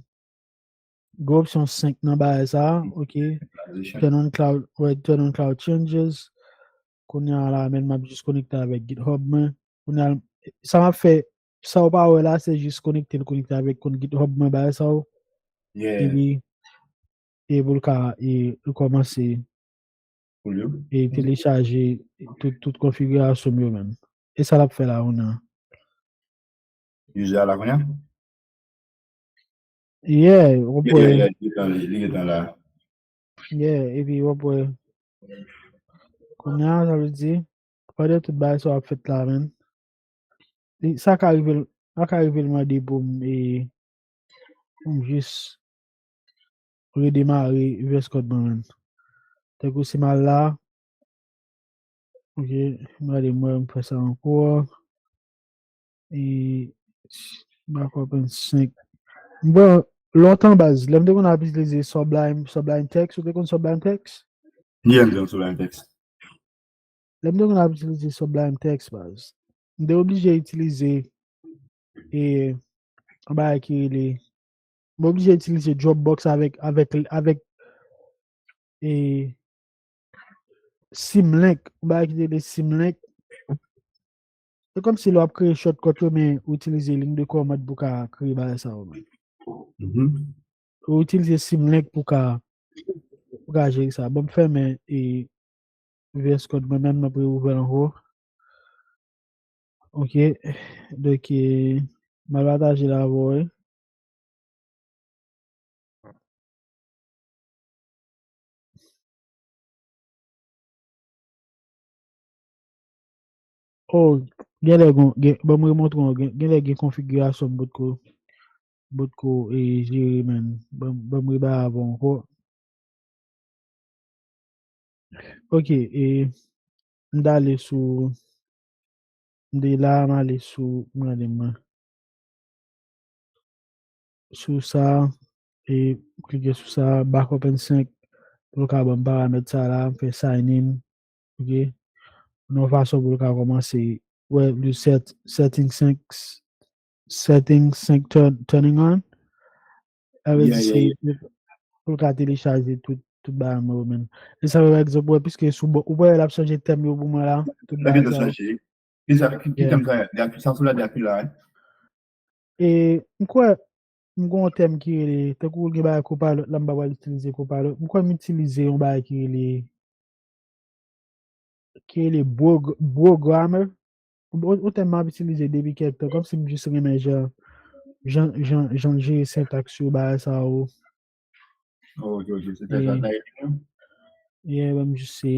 Gen opsyon senk nan bagay sa, ok. Transition. Turn on cloud, ouais, turn on cloud changes. Kounye a la, men m ap jis konekte avèk GitHub mwen. Kounye a, sa m ap fè, sa w pa wè la, se jis konekte l, konekte avèk kont GitHub mwen, bagay sa w. Yeah. Epi, e pou l ka, e, kòmanse, pou l yo, e telechaje tout, tout konfigirasyon m yo menm. E sa l ap fè la, kounye a. User la, kounye a? Yeah, w ap wè. Yeah, yeah, li gentan, li gentan la. Yeah, epi w ap wè. Kounye a, sa vle di, pandan tout bagay sa w ap fèt la, menm. Li, sa ka rive, sa ka rive l mande pou m, e, pou m jis redemare V S Code mwen menm. Tankou si m al la, ok, m gade m wè m fè sa ankò. E, m pa konprann senk. Bon, lontan baz, lè m te konn ap itilize Sublime, Sublime Text, ou te konn Sublime Text? Yeah, m te konn Sublime Text. Lè m te konn ap itilize Sublime Text, baz, m te oblije itilize, e, yon bagay ki rele, m oblije itilize Dropbox avèk, avèk, avèk, e, Symlink, yon bagay ki rele Symlink. Se kòmsi lè w ap kreye shortcut yo, men ou itilize ligne de commande pou ka kreye bagay sa yo menm. Mhm. Ou itilize Symlink pou ka, pou ka jere sa. Bon, m fèmen, e, V S Code mwen menm, m ap reouvè l ankò. Ok. Donk, e, m al pataje l avè w, wi. Oh, genlè gon, gen, ban m remontre w, gen, genlè gen konfigirasyon m potko, potko, e, jere, man. Ban, ban m rebay avè w ankò. Ok, e, m t ale sou, m te la, m ale sou, m gade mwen. Sou sa, e, klike sou sa, backup N senk, pou l ka ban m paramèt sa la, m fè sign in, ok? Nan yon fason pou l ka kòmanse, wè, li set, setting senk, setting senk turn, turning on. Sa vle di se pou l ka telechaje tout, tout bagay mwen yo menm. E sa fè, pa egzanp, wè, piske sou bon, ou wè l ap chanje tèm yo pou mwen la, tout bagay sa yo. Ki sa, ki, ki tèm sa, Dracula, sa sou la Dracula, hein? E m kwè, m gen yon tèm ki rele, tankou gen bagay Copilot la, m pa pral itilize Copilot. M kwè m itilize yon bagay ki rele, ki rele Bro, Bro Grammar. Yon, yon tèm m ap itilize depi kèk tan, kòmsi m jis renmen jan, jan, jan, jan l jere sentaks yo, bagay sa yo. Oh, ok, ok, se tèm sa, sa ye, non? Yeah, ban m jis se,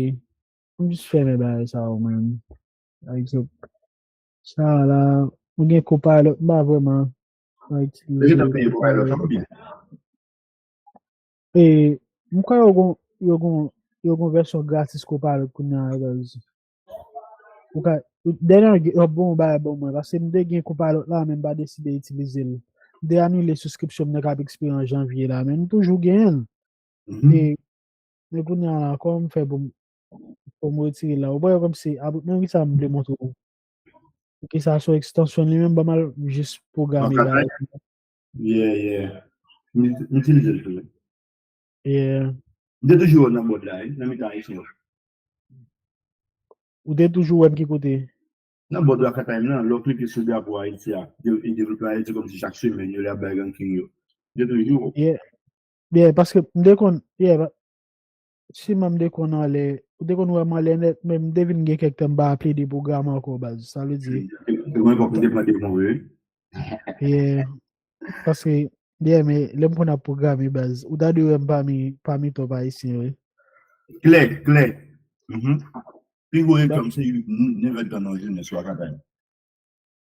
ban m jis fèmen bagay sa yo, man. Pa egzanp, sa a la, ou gen Copilot, m pa vrèman itilize Copilot. E, m kwè yo gon, yo gon, yo gon vèsyon gratis Copilot kounye a, guys. Ou ka, dènye yo ap bon bagay ban mwen, paske m te gen Copilot la, men m pa deside itilize l. M te anile sibskripsyon m nan k ap ekspire an janvye la, men m toujou genyen l. E, men kounye a la, kòman m fè pou m, pou m retire l la? Ou wè kòmsi, menm ki sa m vle montre w. Ki sa se yon ekstansyon li menm, ban m al jis pwograme bagay. Yeah, yeah. M, m itilize l tou. Yeah. M te toujou wè nan bòd la, wi, nan mitan Ayisyen yo. Ou te toujou wè m ki kote? Nan bòd la Katay nan, lè w klike sou drapo Ayiti a, de, e devlopè Ayiti kòmsi chak semèn yo, lè y ap bay ranking yo. M te toujou wè. Yeah. Yeah, paske m te konn, yeah, si m te konn anlè, ou te konn wè m anlè nèt, men m te vin gen kèk tan m pa plede pwograme ankò, baz. Sa vle di, se mwen fòk m te pran devan, wi. Yeah. Paske, yeah, men lè m konn ap pwograme, baz, ou ta dwe wè m pami, pami top Ayisyen, wi. Klè, klè. Mhm. Pi gwo reklame se nèf èdtan nan jounen sou Akatay.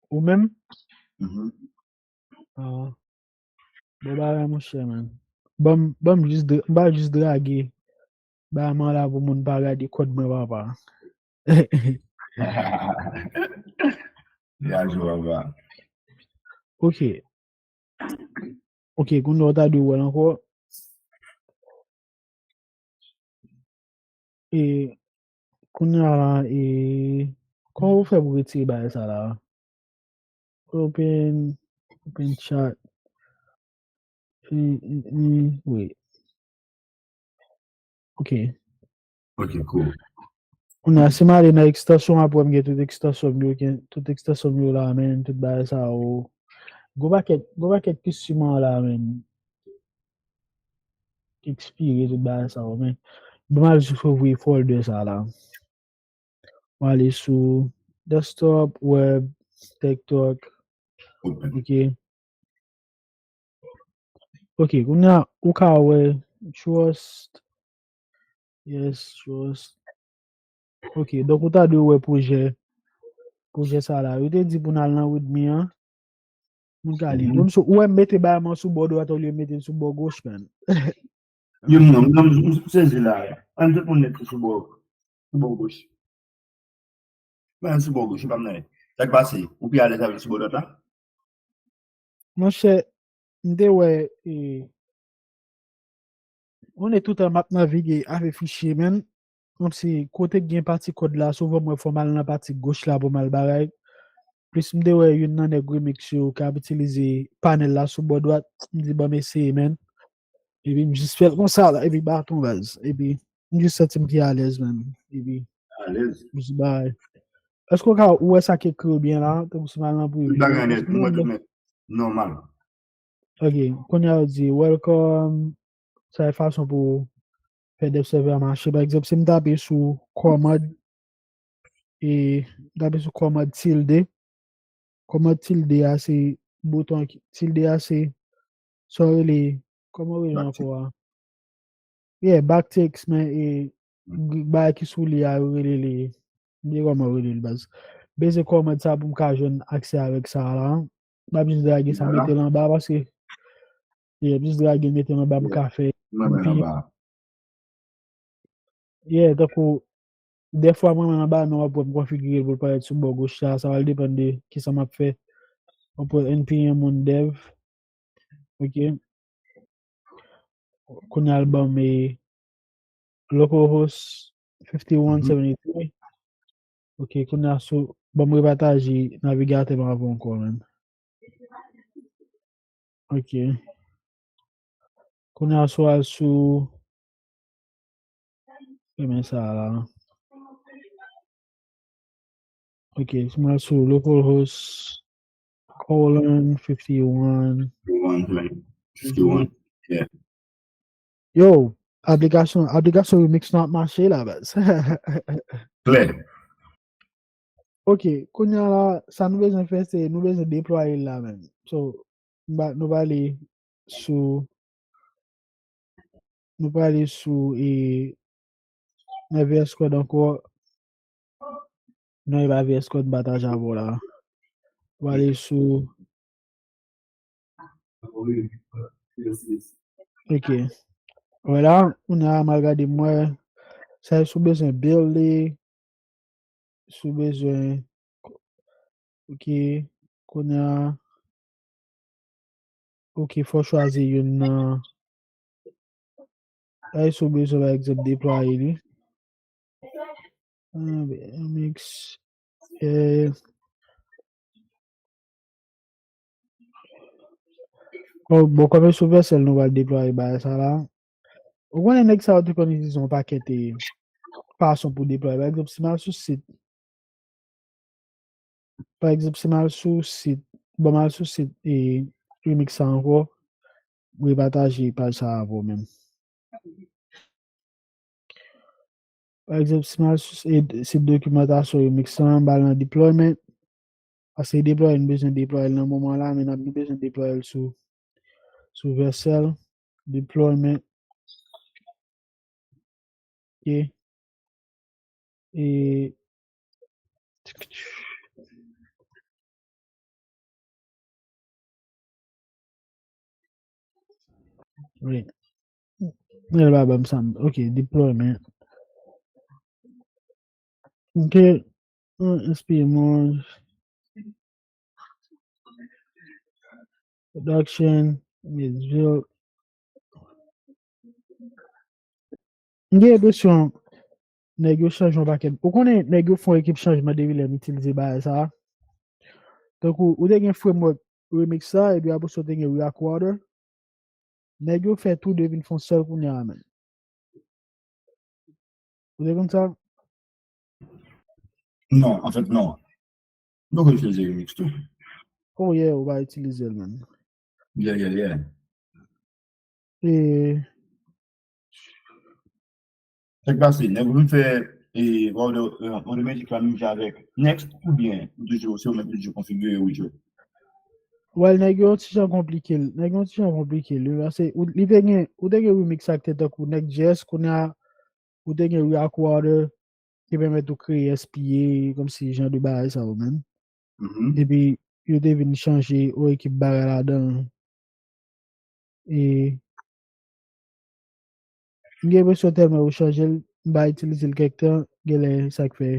Ou menm? Mhm. Ah. Bon bagay, monchè, man. Ban m, ban m jis dra-, m ba jis drage. Ba man la pou moun pa gade kòd mwen, papa. Gade, papa. Ok. Ok, kounye a w ta dwe wè l ankò. E, kounye a la, e, kòman ou fè pou retire bagay sa la? Open, open chat. Mm, mm, mm, wi. Ok. Ok, cool. Kounye a, si m ale nan ekstansyon, apre m gen tout ekstansyon m yo, gen tout ekstansyon m yo la, men tout bagay sa yo. Gwo pakèt, gwo pakèt ki siman la, men. Ki ekspire tout bagay sa yo, men. Bon, m al jis ouvri folder sa la. M ale sou desktop, web, TikTok. Open. Ok. Ok, kounye a, ou ka wè trust. Yes, trust. Ok, donk ou ta dwe wè pwojè. Pwojè sa la. Yo te di pou n al nan readme an. Moun ka li. Moun sou, ou wè m mete bagay mwen sou bò dwat olye m mete l sou bò goch, man. Yo, mwen, mwen, m sezi la. Ann tout moun mete sou bò, sou bò goch. Mwen sou bò goch, pa m nan. Sa k pase? Ou pi alèz avèk sou bò dwat la? Monchè, m te wè, e, konnen toutan m ap navige avèk fichye, men, kòmsi kote k gen pati kòd la, souvan mwen fò m al nan pati goch la pou m al bagay. Plis m te wè youn nan nèg remix yo k ap itilize panèl la sou bò dwat, m di ban m eseye, men. Epi m jis fè l konsa la, epi baton baz. Epi m jis santi m pi alèz, men. Epi Alèz. m jis bay. Èske w ka ou wè sa k ekri yo byen la? Tankou si m al nan prive. Tout bagay nèt, mwen tout nèt. Nòmal. Ok, kounye a yo di welcome. Sa e fason pou fè Dev Server a mache. Pa egzanp, si m tape sou kòmand, e m tape sou kòmand tilde, kòmand tilde a se bouton ki, tilde a se, sa yo rele, kòman yo rele l ankò a? Yeah, backticks, men e bagay ki sou li a, yo rele li, m bliye kòman yo rele l baz. Beze kòmand sa pou m ka jwenn aksè avèk sa la. M ap jis drage sa, mete l anba, paske, yeah, m jis drage l, mete l anba, m ka fè. Mwen menm anba. Yeah, tankou, dèfwa mwen menm anba, non, w ap wè m konfigire l pou l parèt sou bò goch la, sa va depann de kisa m ap fè. Mwen pran npm on dev. Ok. Kounye a l ban m e localhost fifty one seventy three. Ok, kounye a sou, ban m repataje navigatè m avè w ankò, man. Ok. Kounye a sou al sou, e men sa la. Ok, si mwen sou localhost colon fifty one. One, man. fifty one. Yeah. Yo, aplikasyon, aplikasyon remix nou ap mache la, baz. Klè. Ok, kounye a la, sa nou bezwen fè, se nou bezwen deplwaye l la menm. So, nou pa, nou pa ale sou, nou pa ale sou, e, nan V S Code ankò. Non, e pa V S Code m pataje avè w la. Nou ale sou Ok. Vwala, kounye a m al gade m wè. Sa e si w bezwen build li, si w bezwen, ok, kounye a, ok, fò w chwazi youn nan, sa e si w bezwen, pa egzanp, deplwaye li. Ah, ben, mix. Eh, oh, bon, kòm e sou Vercel nou pral deplwaye bagay sa la. Ou konnen nèg sa yo te konn itilize yon pakèt, eh, fason pou deplwaye. Pa egzanp, si m al sou sit, pa egzanp, si m al sou sit, bon, m al sou sit, eh, Remix sa ankò, m repataje paj sa avè w menm. Pa egzanp, si m al sou sit dokimantasyon Remix lan, m al nan deployment, paske deploy, nou bezwen deploy l nan moman la, men n ap bezwen deploy l sou, sou Vercel, deployment. Ok. E Wait. Mwen pa ban m sa. Ok, deployment. Ok. Hmm, S P M. Production, Midsville. M gen enpresyon nèg yo chanje yon pakèt. Ou konnen nèg yo fè yon ekip chanjman depi lè m itilize bagay sa a. Tankou, ou te gen framework Remix sa, epi apre sa, ou te gen React Router. Nèg yo fè tou de vin fè yon sèl kounye a, man. Ou te konn sa? Non, anfèt, non. M poko itilize Remix tou. Oh yeah, ou pa itilize l, man. Yeah, yeah, yeah. E Sa k pase, nèg ou vin fè e, World, e, World Magic la menm jan avèk Next oubyen ou toujou, se ou menm ki toujou konfigire ou jwe? Well, nèg yo ti jan konplike l. Nèg yo ti jan konplike l. Wi, paske ou, li te gen, ou te gen Remix ak te tankou Next J S, kounye a, ou te gen React Router, ki pèmèt ou kreye S P A, kòmsi jan de bagay sa yo menm. Mhm. Epi, yo te vin chanje yon ekip bagay ladan. E, m gen enpresyon tèlman yo chanje l, m pa itilize l kèk tan, genlè sa k fè.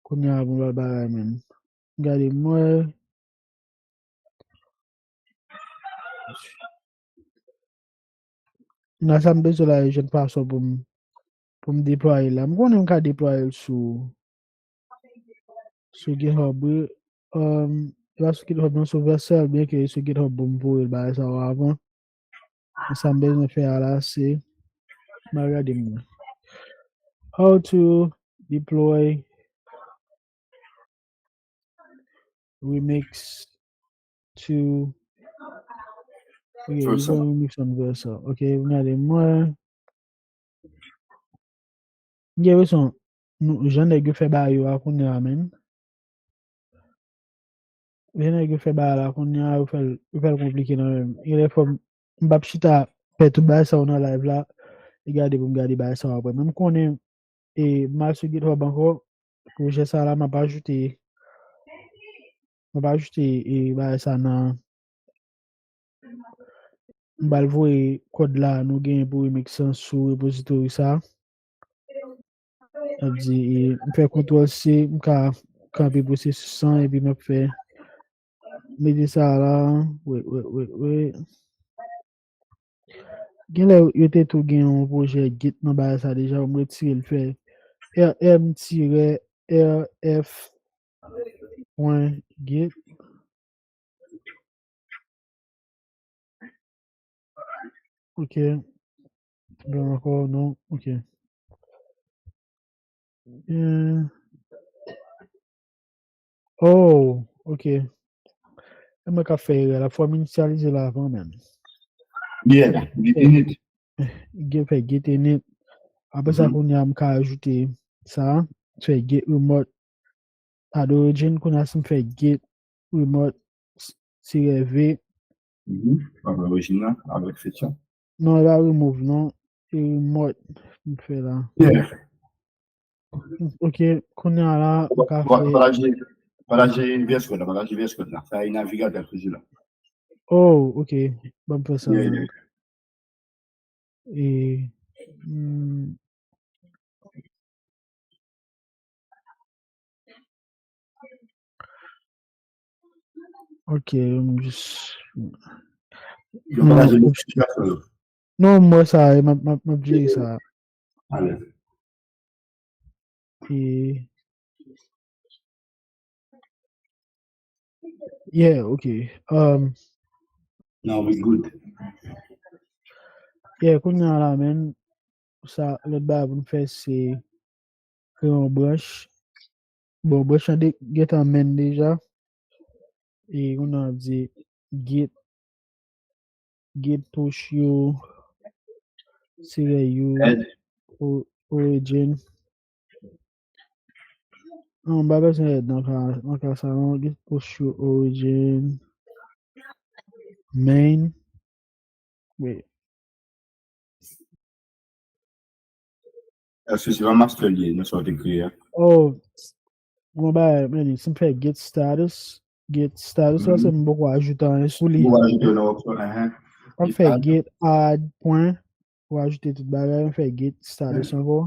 Kounye a, bon, bagay, men. Gade, mwen. Nan sa m bezwen la, e jwenn fason pou m, pou m deplwaye la. M konnen m ka deplwaye l sou, sou GitHub, wi. Um, e pa sou GitHub, non, sou Vercel, byen ke sou GitHub, bon, m voye l bagay sa yo avan. Men sa m bezwen fè a la, se, m al gade mwen. How to deploy Remix to, ok, Vercel. Remix on Vercel. Ok, m gade mwen. M gen enpresyon, nou, jan nèg yo fè bagay yo a kounye a, men. Jan nèg yo fè bagay la kounye a, yo fè l, yo fè l konplike nan men m. Gen lè fò m, m p ap chita fè tout bagay sa yo nan live la, e gade pou m gade bagay sa yo apre. Men m konnen, e, m al sou GitHub ankò, pwojè sa la, m ap ajoute, m ap ajoute, e, bagay sa nan, m pral voye kòd la nou genyen pou Remix lan sou repozitori sa. Sa vle di, e, m fè kontwòl C, m ka kanpe pwosesis lan, epi m ap fè, mete sa la, wait, wait, wait, wait. Genlè yo te tou gen yon pwojè Git nan bagay sa deja, m retire l, fè R M tirè R F pwen Git. Ok. Bon, ankò, non. Ok. Euh. Oh, ok. E mwen k ap fè erè la. Fò m inisyalize la avan menm. Yeah, Git init. Gen fè Git init. Apre sa, Mhm. Kounye a, m ka ajoute sa. Fè Git remote. Add origin, kounye a, si m fè Git remote, s-, tirè V. Mhm. Add origin la, avèk feature. Non, e pa remove, non. E remote, m fè la. Yeah. Ok, kounye a la, m ka Pa, fè. Pa lage, pa lage V S Code la, pa lage V S Code la. Sa e navigatè toujou la. Oh, ok. Ban m fè sa. Yeah, Menm. Yeah. E, hmm, ok, m jis. Yo pa lage notifikasyon yo. Non, m wè sa, e m ap, m ap, m ap jere sa. Alèz. E, yeah, ok. Um, No, we good. Yeah, kounye a la, men, sa, lòt bagay pou n fè, se kreye yon branch. Bon, branch lan de-, gentan men deja. E kounye a ap di git, git push u, tirè u, Add. O-, origin. Non, m pa bezwen add nan ka, nan ka sa, non, git push u origin. Main. Wait. Èske se pa master li ye, nan sa w te kreye a? Oh, bon, bagay, men, si m fè git status, git status la, se m poko ajoute anyen sou li. Ou ajoute nan opsyon, hein. M ap fè git add pwen, ou ajoute tout bagay, m fè git status ankò.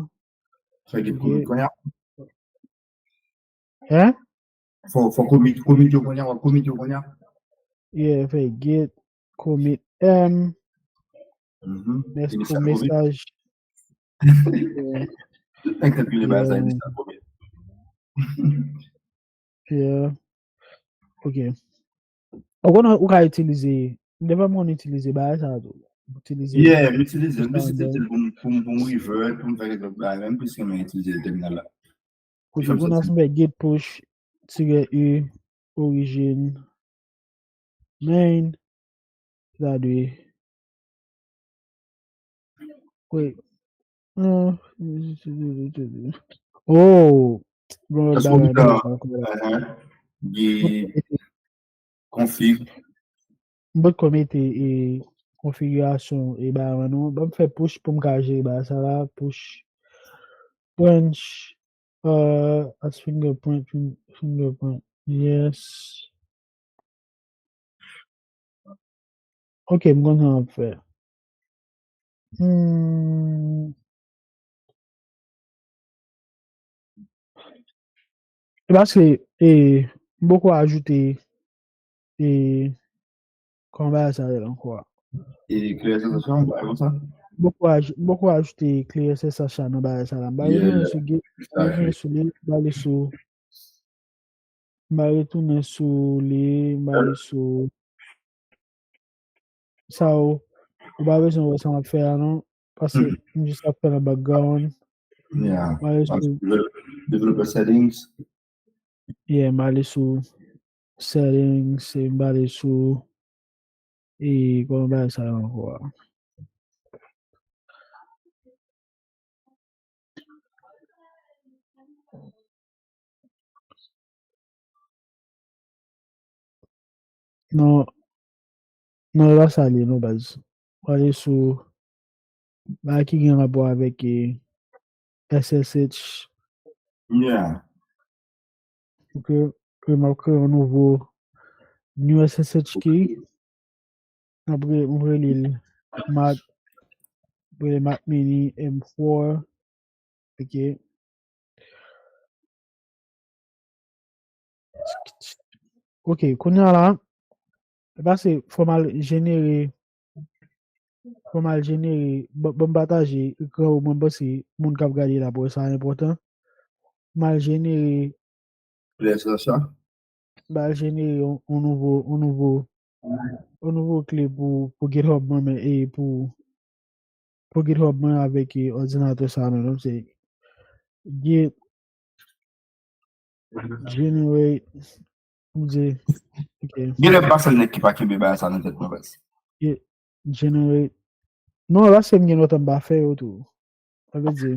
Fè git commit kounye a. Hein? Fò, fò commit, commit yo kounye a, w ap commit yo kounye a. Yeah, fè git commit M. Mhm. Mès Commit pou sa commit. Mesaj. Yeah. Enkyèt li, bagay sa Yeah. Initial commit. Yeah. Ok. Ou konnen ou ka itilize Devan m konn itilize bagay sa tou. Itilize Yeah, m itilize l. M plis itilize l pou m, pou m, pou m revert, pou m fè kèk lòt bagay, men m plis renmen itilize tèminal la. Kote pou n ap fè get push, tirè U, origin, main, sa dwe. Wait. Oh, gon lòt bagay. Gen config. M potko mete e konfigirasyon e bagay mwen non. Ban m fè push pou m ka jere bagay sa la. Push. Branch. Uh, as fingerprint, fingerprint. Yes. Ok, m konn sa m ap fè. Hmm. E paske e, m poko ajoute e, kòman bagay sa rele ankò a? E clear S S H la, yon bagay konsa? M poko aj-, m poko ajoute clear S S H la nan bagay sa la. M pa retounen sou get, m pa retounen sou li, m pa ale sou M pa retounen sou li, m pa ale sou sa ou, ou pa bezwen wè sa m ap fè a non, paske m jis ap fè nan background. Yeah. M ale sou developer settings. Yeah, m ale sou settings, e m ale sou e kòman bagay sa yo ankò a? Non, non, e pa sa li ye non baz. Ou ale sou bagay ki gen rapò avèk e, S S H. Yeah. Ok, e m ap kreye yon nouvo new S S H key. Apre, m rele l Mac, m rele Mac Mini M four. Ok. Ok, kounye a la, e pase fò m al jenere, fò m al jenere, ban, ban m pataje ekran ou, mwen panse moun k ap gade la pou wè sa enpòtan. M al jenere Lè sa sa. M al jenere yon, yon nouvo, yon nouvo, yon nouvo kle pou, pou GitHub mwen, men, e pou, pou GitHub mwen avèk e, òdinatè sa menm, se git generate, m di, ok. Gen lè m pa sèl nèg ki pa kenbe bagay sa nan tèt mwen, baz. Git generate. Non, paske m gen lontan m pa fè yo tou. Sa vle di.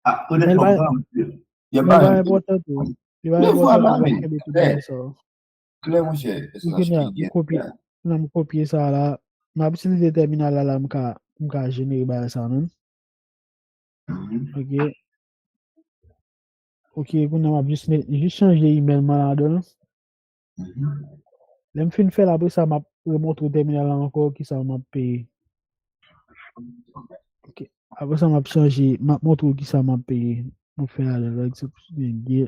Ah, men li pa, men li pa enpòtan tou. Li pa enpòtan pou m kenbe tout bagay sa yo. Klè, monchè. Kounye a, m kopye, nan m kopye sa la. M ap itilize tèminal la, la, m ka, m ka jenere bagay sa menm. Ok. Ok, kounye a m ap jis met, jis chanje email mwen ladan l. Lè m fin fè l, apre sa, m ap remontre w tèminal la ankò, kisa m ap peye. Ok. Apre sa, m ap chanje, m ap montre w kisa m ap peye. M ap fè a lè, pa egzanp, gen,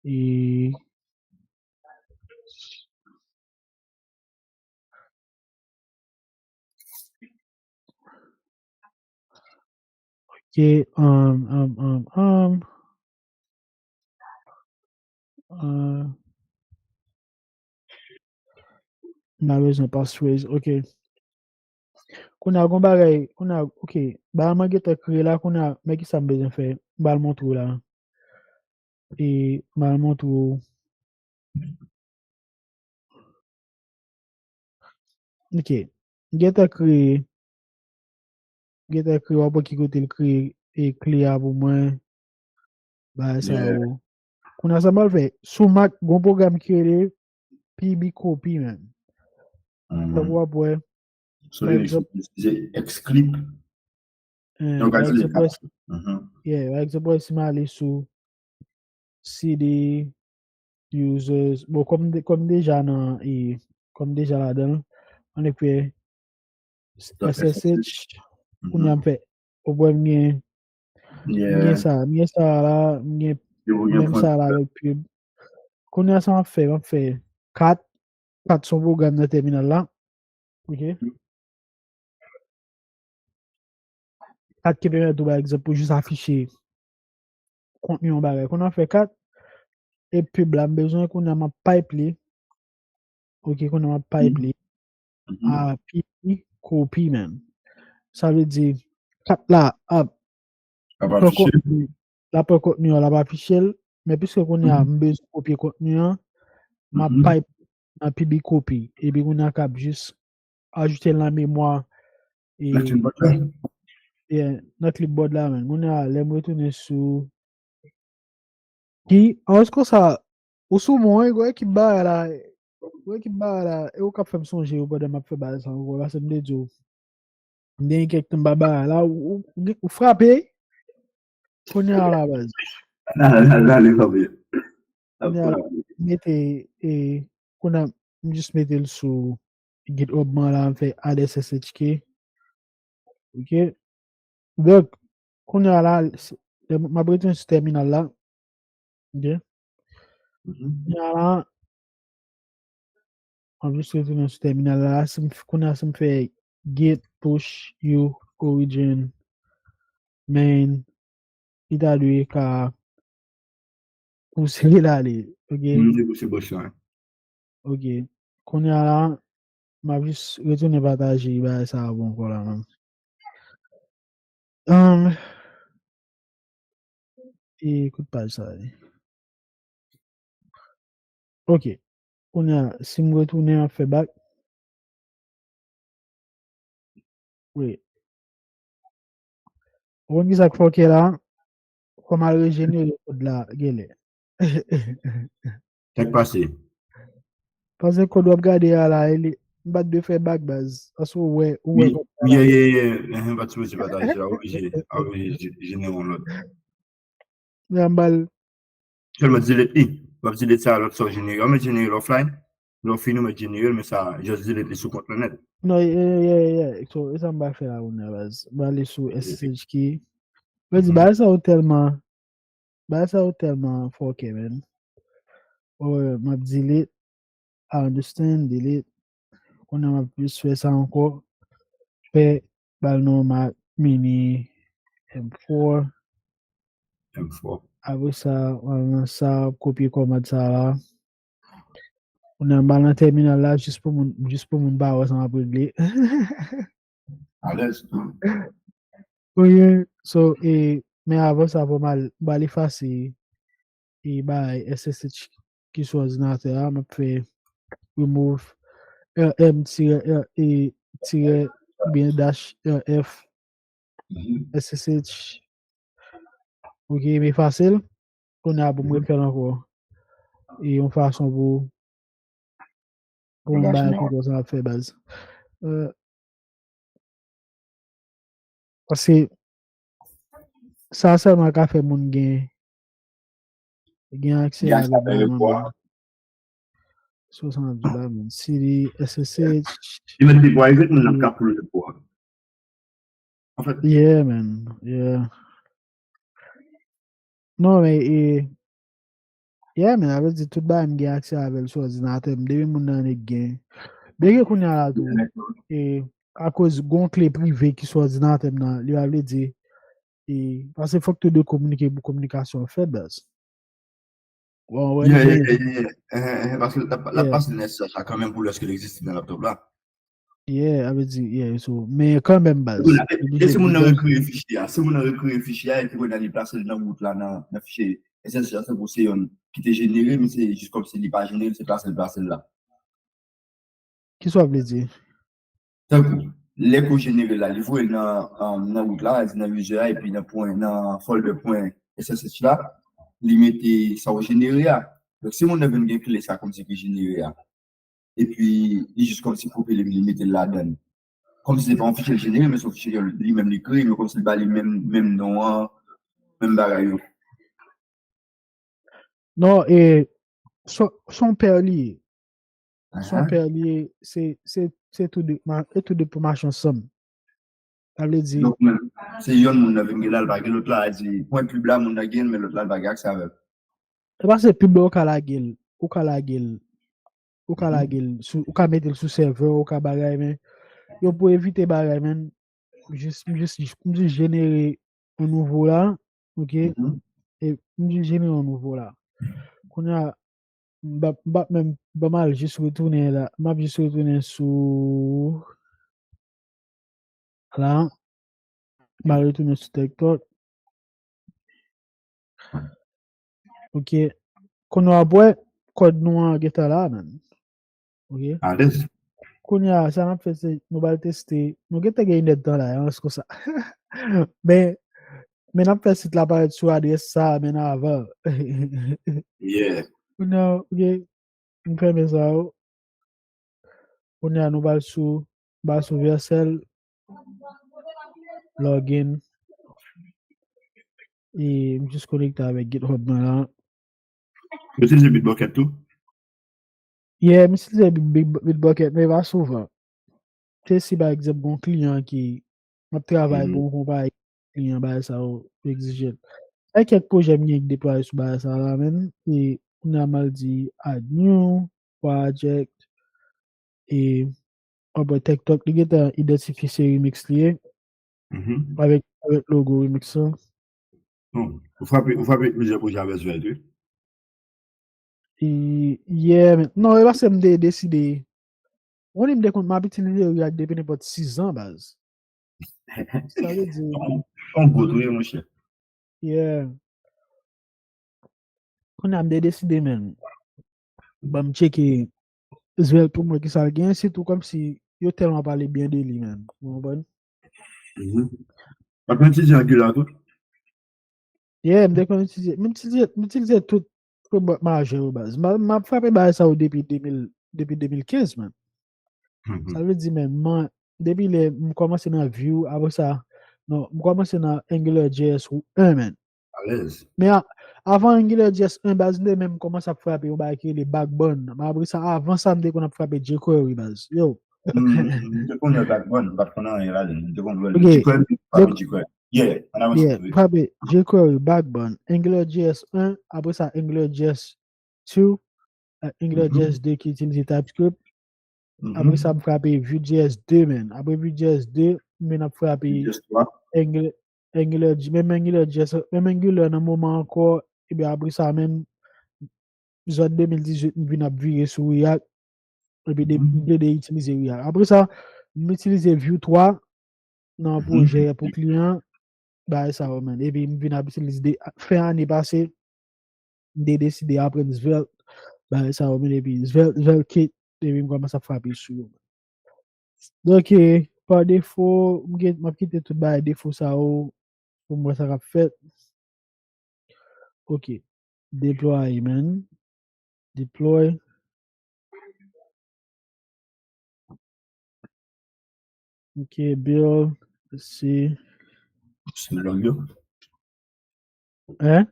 e, Ok, um, um, um, um. Uh, m pa bezwen passphrase, ok. Kounye a gon bagay, kounye a, ok, bagay mwen gentan kreye la, kounye a, men kisa m bezwen fè, m pral montre w la. E m pral montre w. Ok. Gentan kreye. Gentan kreye, w ap wè ki kote l kreye e kle a pou mwen. Bagay sa yo. Kounye a sa m pral fè. Sou Mac, gon pwogram ki rele P B Copy, menm. Tankou w ap wè. Sou Linux, m itilize Xclip. Donk, pa egzanp, wè, yeah, pa egzanp, wè, si m ale sou C D users, bon, kòm de-, kòm deja nan, e, kòm deja ladan l, ann fè S S H, kounye a m fè, ou wè m gen, m gen sa, m gen sa la, m gen menm sa la avèk pib. Kounye a sa m ap fè, m ap fè kat, kat se yon pwogram nan tèminal la. Ok. Kat ki pèmèt ou, pa egzanp, pou jis afiche kontni yon bagay. Kounye a m fè kat, e pib la, m bezwen kounye a m ap pipe li. Ok, kounye a m ap pipe li. a pi kopi, man. Sa vle di, kat la ap pran kontni, l ap pran kontni an, l ap afiche l, men piske kounye a m bezwen kopye kontni an, m ap bay nan pi big kopi, epi kounye a k ap jis ajoute l nan memwa, e, nan clipboard la, man. Kounye a, lè m retounen sou ki, an, konsa, ou sou mwen, wi, gwo ekip bagay la, gwo ekip bagay la, e ou k ap fè m sonje yo pandan m ap fè bagay sa ankò, paske m te di w, m gen kèk tan m pa bagay la, ou, ou, ou, ou frape, kounye a la, baz. N ale, n ale, n ale, frape. Kounye a la, mete, e, kounye a, m jis mete l sou GitHub mwen la, m fè add S S H key. Ok. Donk, kounye a la, m ap retounen sou tèminal la. Ok. Kounye a la, m ap jis retounen sou tèminal la. Si m, kounye a, si m fè git push u origin main, li ta dwe ka pouse l ale. Ok. M te pouse bòs la. Ok. Kounye a la, m ap jis retounen pataje bagay sa a pou ankò la, man. Um, e kout paj sa a. Ok. Kounye a, si m retounen, m ap fè back. Wi. Ou konn ki sa k fòkè la? Fò m al rejenere kòd la, genlè. Sa k pase? Paske kòd w ap gade a la, e li, m pa t dwe fè back, baz. Paske ou wè, ou wè kòd la. Yeah, yeah, yeah. Enhen, pa t sipoze pataje la. Oblije, oblije jenere yon lòt. Ya, m ba l. Sèlman delete li. W ap delete sa lòt sa w jenere. W mèt jenere l offline. Lè w fini, w mèt jenere l, men sa, just delete li sou kont lan nèt. Non, yeah, yeah, yeah. So, e sa m ba fè la, kounye a, baz. M ba ale sou S S H key. Mwen di, bagay sa yo tèlman, bagay sa yo tèlman fòkè, man. Oh, m ap delete. I understand, delete. Kounye a m ap jis fè sa ankò. Fè ba l non Mac Mini M four. M four. Apre sa, w al nan sa, kopye kòmand sa la. Kounye a m al nan tèminal la, jis pou moun, jis pou moun pa wè sa m ap regle. Alèz. Ok, so, e, men avan sa, pou m al, m al efase, e, bay S S H ki sou òdinatè a, m ap fè remove R M tirè R E tirè oubyen dash R F S S H. Ok, m efase l. Kounye a pou m refè l ankò. E yon fason pou, pou m bay konprann sa m ap fè, baz. Euh, Paske sa sèlman ka fè moun gen, gen aksè avèk bagay mwen. Swasanndis la, man. C D, S S H. Li mèt li pou al vit moun nan ka pou l pou. An fèt. Yeah, man. Yeah. Non, men, e, yeah, men, sa vle di tout bagay m gen aksè avè l sou òdinatè m. Depi moun nan nèk gen. Byenke kounye a la tou, e, akoz gon kle prive ki sou òdinatè m nan, li pa vle di, e, paske fòk tou de kominike pou kominikasyon an fèt, baz. Bon, wè, yeah, yeah, yeah, yeah. Eh, eh, eh, paske l ap, l ap pase nan S S H la kanmenm pou lèske l egziste nan laptop la. Yeah, sa vle di, yeah, so, men kanmenm, baz. E si moun nan rekreye fichye a, si moun nan rekreye fichye a, epi kounye a li plase l nan wout la, nan, nan fichye S S H la, tankou se youn ki te jenere, men se jis kòmsi li pa jenere, se plase l plase l la. Kisa w vle di? Tankou, lè ke w jenere la, li voye l nan, um, nan wout la, di nan user a, epi nan pwen, nan folder pwen S S H la, li mete sa w jenere a. Donk, si moun nan vin gen kle sa kòmsi ki jenere a, epi li jis kòmsi kopi l, epi li mete l ladan l. Kòmsi se pa yon fichye l jenere, men se yon fichye ke li menm li kreye, men kòmsi li ba li menm, menm non an, menm bagay yo. Non, e, se, se yon pè li ye. Se yon pè li ye, se, se, se tou de, ma-, e tou de pou mache ansanm. Sa vle di. Donk, men, se youn moun nan vin gen la, l pa gen lòt la, a di, pwen pib la, moun nan gen, men lòt la, l pa gen aksè avè l. E pa se pib la, ou ka lage l, ou ka lage l, ou ka lage l, sou, ou ka mete l sou sèvè, ou ka bagay, men yo pou evite bagay, men, jis, jis, jis, m jis jenere yon nouvo la, ok? E m jis jenere yon nouvo la. Kounye a, M p ap, m p ap menm, ban m al jis retounen la. M ap jis retounen sou la. M al retounen sou TikTok. Ok. Kounye a w ap wè kòd nou an gentan la, man. Ok. Alèz. Kounye a, sa n ap fè se, nou pral teste. Nou gentan gen inèdtan la, an, se konsa. Men, men n ap fè sit la parèt sou adrès sa, men avan. Yeah. Kounye a, ok. M fèmen sa yo. Kounye a, nou pral sou, pral sou Vercel. Login. E m jis konekte avèk GitHub mwen la. Ou itilize Bitbucket tou? Yeah, m itilize Bit-, Bit-, Bitbucket, men pa souvan. Se si, pa egzanp, gon kliyan ki, m ap travay pou yon konpayi, kliyan, bagay sa yo egzije l. Gen kèk pwojè m gen ki deplwaye sou bagay sa la, menm. E kounye a m al di add new project. E, apre TikTok, li gentan idantifye se remix li ye. Avèk, avèk logo remix lan. Ou frape, ou frape plizyè pwojè avèk Svelte, wi. E, yeah, men, non, e paske m te deside. Ou konnen m te konn, m ap itilize React depi nenpòt sis an, baz. Sa vle di. On, on gout, wi, monchè. Yeah. Kounye a m te deside, men. Ban m tcheke Svelte pou m wè kisa l gen, sitou kòmsi yo tèlman pale byen de li, men. Ou konprann? Mhm. Ou te itilize Angular tou? Yeah, m te konn itilize, m itilize, m itilize tout framework majè yo, baz. M, m ap frape bagay sa yo depi de mil, depi de mil kenz, man. Mhm. Sa vle di, men, man, depi lè m kòmanse nan Vue, apre sa, non, m kòmanse nan Angular J S en, man. Alèz. Men a, avan Angular J S en, baz, m te menm kòmanse ap frape yon bagay ki rele Backbone. Men apre sa, avan sa, m te konn ap frape jQuery, baz. Yo. M, m te konn wè Backbone, m pa t konn anyen ladan l. M te konn wè l. Ok. jQuery, m frape jQuery. Yeah, ann avanse, yeah, wi. Frape jQuery, Backbone, Angular J S en, apre sa Angular J S two, ak Angular J S de ki itilize TypeScript. Apre sa, m frape Vue J S de, man. Apre Vue J S de, m vin ap frape Angular, Angular, menm Angular J S, menm Angular nan moman ankò, epi apre sa, menm, zòt de mil dizuit, m vin ap vire sou React. Epi de, m plede itilize React. Apre sa, m itilize Vue twa nan pwojè pou kliyan, bagay sa yo, man. Epi m vin ap itilize de, fen ane pase, m te deside aprann Svelte, bagay sa yo, men epi Svelte, Svelte kit, epi m kòmanse ap frape sou yo. Donk, eh, pa defo, m gen, m ap kite tout bagay defo sa yo pou m wè sa k ap fèt. Ok. Deplwaye, man. Deploy. Ok, build, let's see. Swiv log yo. Hein?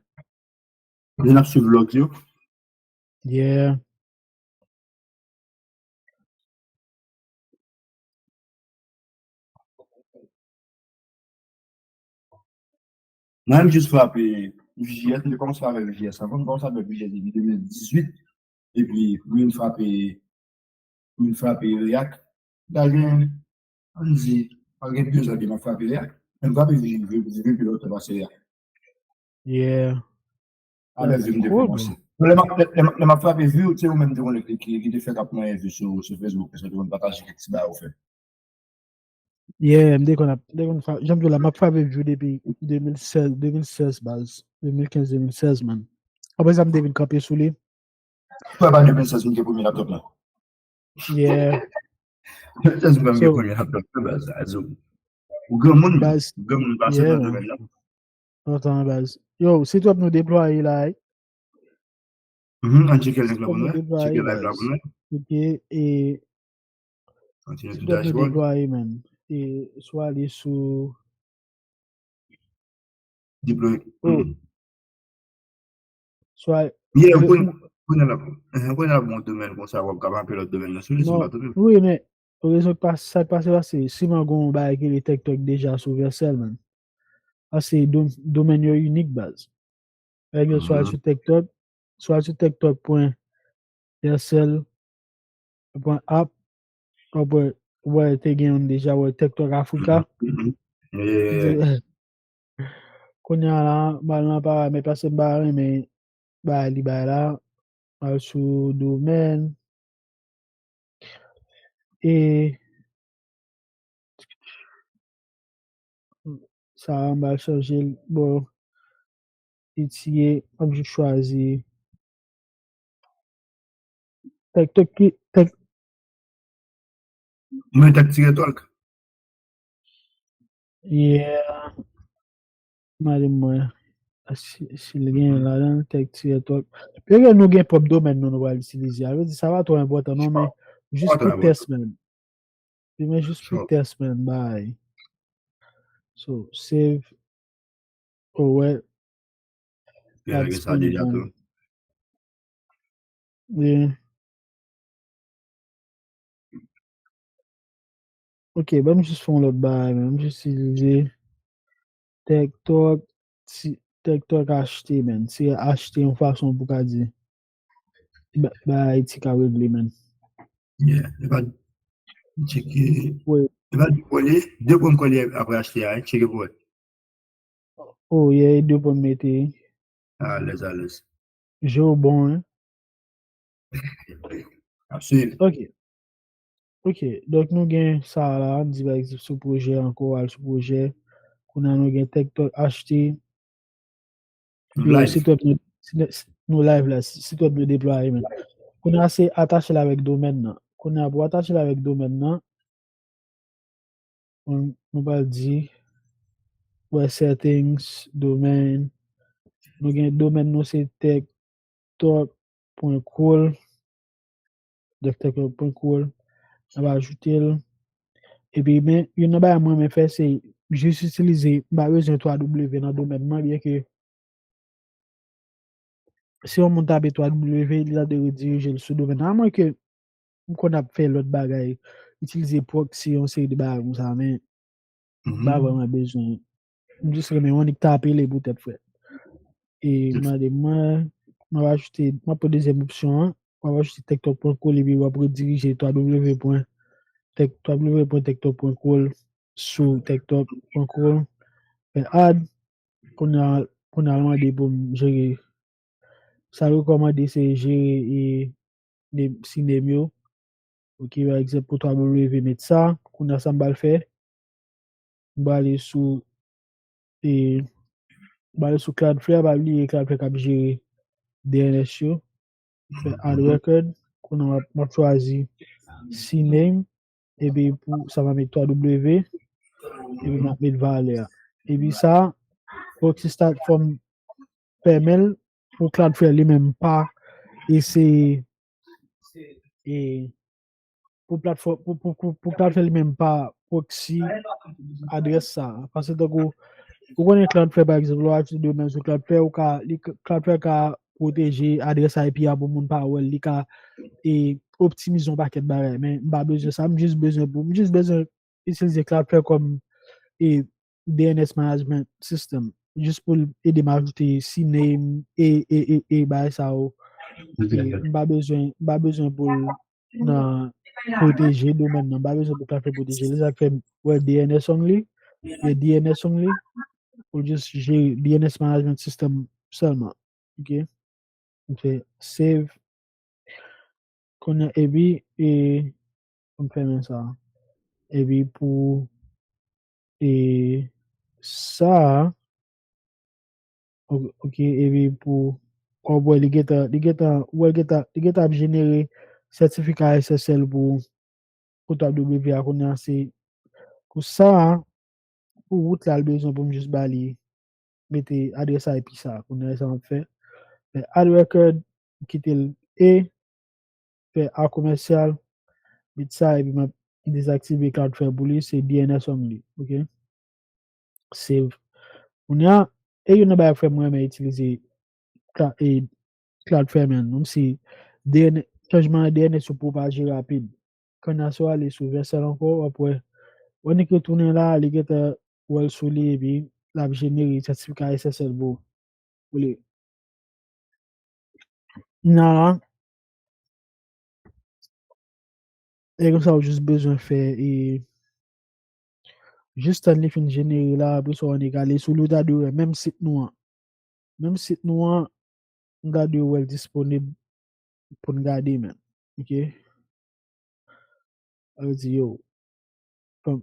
Vin ap swiv log yo. Yeah. Mwen, m jis frape Vue J S, m te kòmanse avèk Vue J S avan, m kòmanse avèk Vue J S depi de mil dizuit, epi m vin frape, m vin frape React. Sa gen, ann di, sa gen de zan ke m ap frape React, men m frape Vue, Vue, Vue pi lontan pase React. Yeah. Avèk Vue m te kòmanse. Lè m ap, lè, lè m ap, lè m ap frape Vue, se ou menm te konnen ki, ki, ki te fèk ap manyen Vue sou, sou Facebook, paske te konn pataje kèk ti bagay ou fè. Yeah, m te konn ap, m te konn fa-, jan m di w la, m ap frape Vue depi de mil sèz, de mil sèz, baz. De mil kenz, de mil sèz, man. Apre sa, m te vin kanpe sou li. Kwè pa de mil sèz, m te premye laptop la. Yeah. De mil sèz, m te premye laptop la, baz. Ou granmoun, baz. Ou granmoun pase nan domèn nan. Lontan, baz. Yo, se twòp nou deplwaye la, wi. Mhm, ann tcheke link la pou nou wè. Tcheke live la pou nou wè. Ok, e Kontinye sou dashboard. Sitwòp nou deplwaye, man. E swa li sou Deploy. Oh. Hmm. Swa Yeah, kounye a la, eh, kounye a la bon domèn konsa, w ap ka mape lòt domèn nan sou li, se pa tou menm. Wi, men rezon k pa, sa k pase la, se siman gon bagay ki rele TikTok deja sou Vercel, man. Paske dom-, domèn yo inik, baz. Lè gen swa sou TikTok, swa sou TikTok pwen Vercel pwen app, w ap wè, w ap wè te gen youn deja, w ap wè TikTok Africa. Kounye a la, m al nan paramèt, paske m pa renmen bagay li bay la. al sou domèn. E sa a, m pral chanje l. Bon, li tiye, m ap jis chwazi. Tèk, tèk, tèk. Mwen tèk tiye tòk. Yeah. Mande mwen si, si l gen ladan l, tèk tiye tòk. Peke nou gen pwòp domèn nou, nou pral itilize. A vle di, sa pa twò enpòtan, non, men jis pou tès, man. Li men jis pou tès, man, bay. So, save. Oh, wè. Yeah, sa deja tou. Yeah. Ok, ban m jis fè yon lòt bagay, man. M jis itilize tèk tòk, tèk tòk achte, man. Se achte yon fason pou ka di. Ba, ba Ayiti ka regle, man. Yeah, e pa tcheke. Wi. E pa de pwen li, de pwen kò li apre achte a, tcheke pou wè. Oh, yeah, e de pwen mete. Alèz, alèz. Je w bon, hein? Ap swiv. Ok. Ok, donk nou gen sa a la, n di pa egzanp sou pwojè ankò, al sou pwojè. Kounye a nou gen tèk tòk achte. Yo, sitwèb nou, nou live la, sitwèb nou deplwaye, men. Kounye a se atache l avèk domèn nan. Kounye a pou atache l avèk domèn nan, nou, nou pral di, wè, settings, domèn. Nou gen domèn nou se tèk tòk pwen kol. Tèk tòk pwen kol. N ap ajoute l. Epi, men, youn nan bagay mwen renmen fè, se jis itilize, m pa bezwen twa W nan domèn mwen, byen ke si yon moun tape twa W, li ta dwe redirije l sou domèn nan. Amwen ke m konn ap fè lòt bagay, itilize proxy, yon seri de bagay konsa, men m pa vrèman bezwen. M jis renmen annik tape li pou tèt frèt. E mande mwen, m ap ajoute, m ap pran dezyèm opsyon an, w ap ajoute tèk tòk pwen kol epi w ap redirije twa W pwen, tèk, twa W pwen tèk tòk pwen kol sou tèk tòk pwen kol. Fè add, kounye a, kounye a l mande pou m jere. Sa l rekòmande se jere e name, si name yo. Ok, pa egzanp, pou twa W met sa, kounye a sa m pral fè. M prale sou, e, m prale sou Cloudflare, pa bliye Cloudflare k ap jere D N S yo. Fè add record, kounye a m ap, m ap chwazi C name, epi pou sa m ap met twa W, epi m ap met valè a. Epi sa, proxy start from pèmèt l pou Cloudflare li menm pa eseye, e, pou platfòm, pou, pou, pou, pou Cloudflare li menm pa proxy adrès sa. Paske tankou, ou konnen Cloudflare, pa egzanp, lè w achte domèn sou Cloudflare, ou ka, li, Cloudflare ka pwoteje adrès I P a pou moun pa wè l, li ka, e, optimize yon pakèt bagay. Men m pa bezwen sa, m jis bezwen pou, m jis bezwen itilize Cloudflare kòm, e, D N S management system, jis pou l ede m ajoute C name e, e, e, e bagay sa yo. E m pa bezwen, m pa bezwen pou l nan pwoteje domèn nan, m pa bezwen pou Cloudflare pwoteje l. Se sa k fè m wè D N S only, e D N S only, pou l jis jere D N S management system sèlman. Ok? M fè save. Kounye a, epi, e, pou m fèmen sa. Epi pou, e, sa, o-, ok, epi pou, w ap wè li gentan, li gentan, w wè l gentan, li gentan ap jenere sètifika S S L pou, pou twa W a kounye a, se pou sa, pou wout la, l bezwen pou m jis ba li, mete adrès I P sa. Kounye a, sa m ap fè. Fè add record, kite l e, fè a komèsyal, met sa, epi m ap dezaktive Cloudflare pou li, se D N S only, ok? Save. Kounye a, e youn nan bagay k fè mwen renmen itilize Clou-, e, Cloudflare, man. Menm si D N S, chanjman D N S yo pwopaje rapid. Kounye a, si w ale sou Vercel ankò, w ap wè, w annik retounen la, li gentan wè l sou li, epi l ap jenere sètifika S S L pou ou. Pou li. Nan, e konsa, ou jis bezwen fè, e, jis tann li fin jenere la, apre sa, w annik ale sou li, ou ta dwe wè menm sit nou an. Menm sit nou an, m ta dwe wè l disponib pou n gade, man. Ok? Sa vle di, yo. Bon,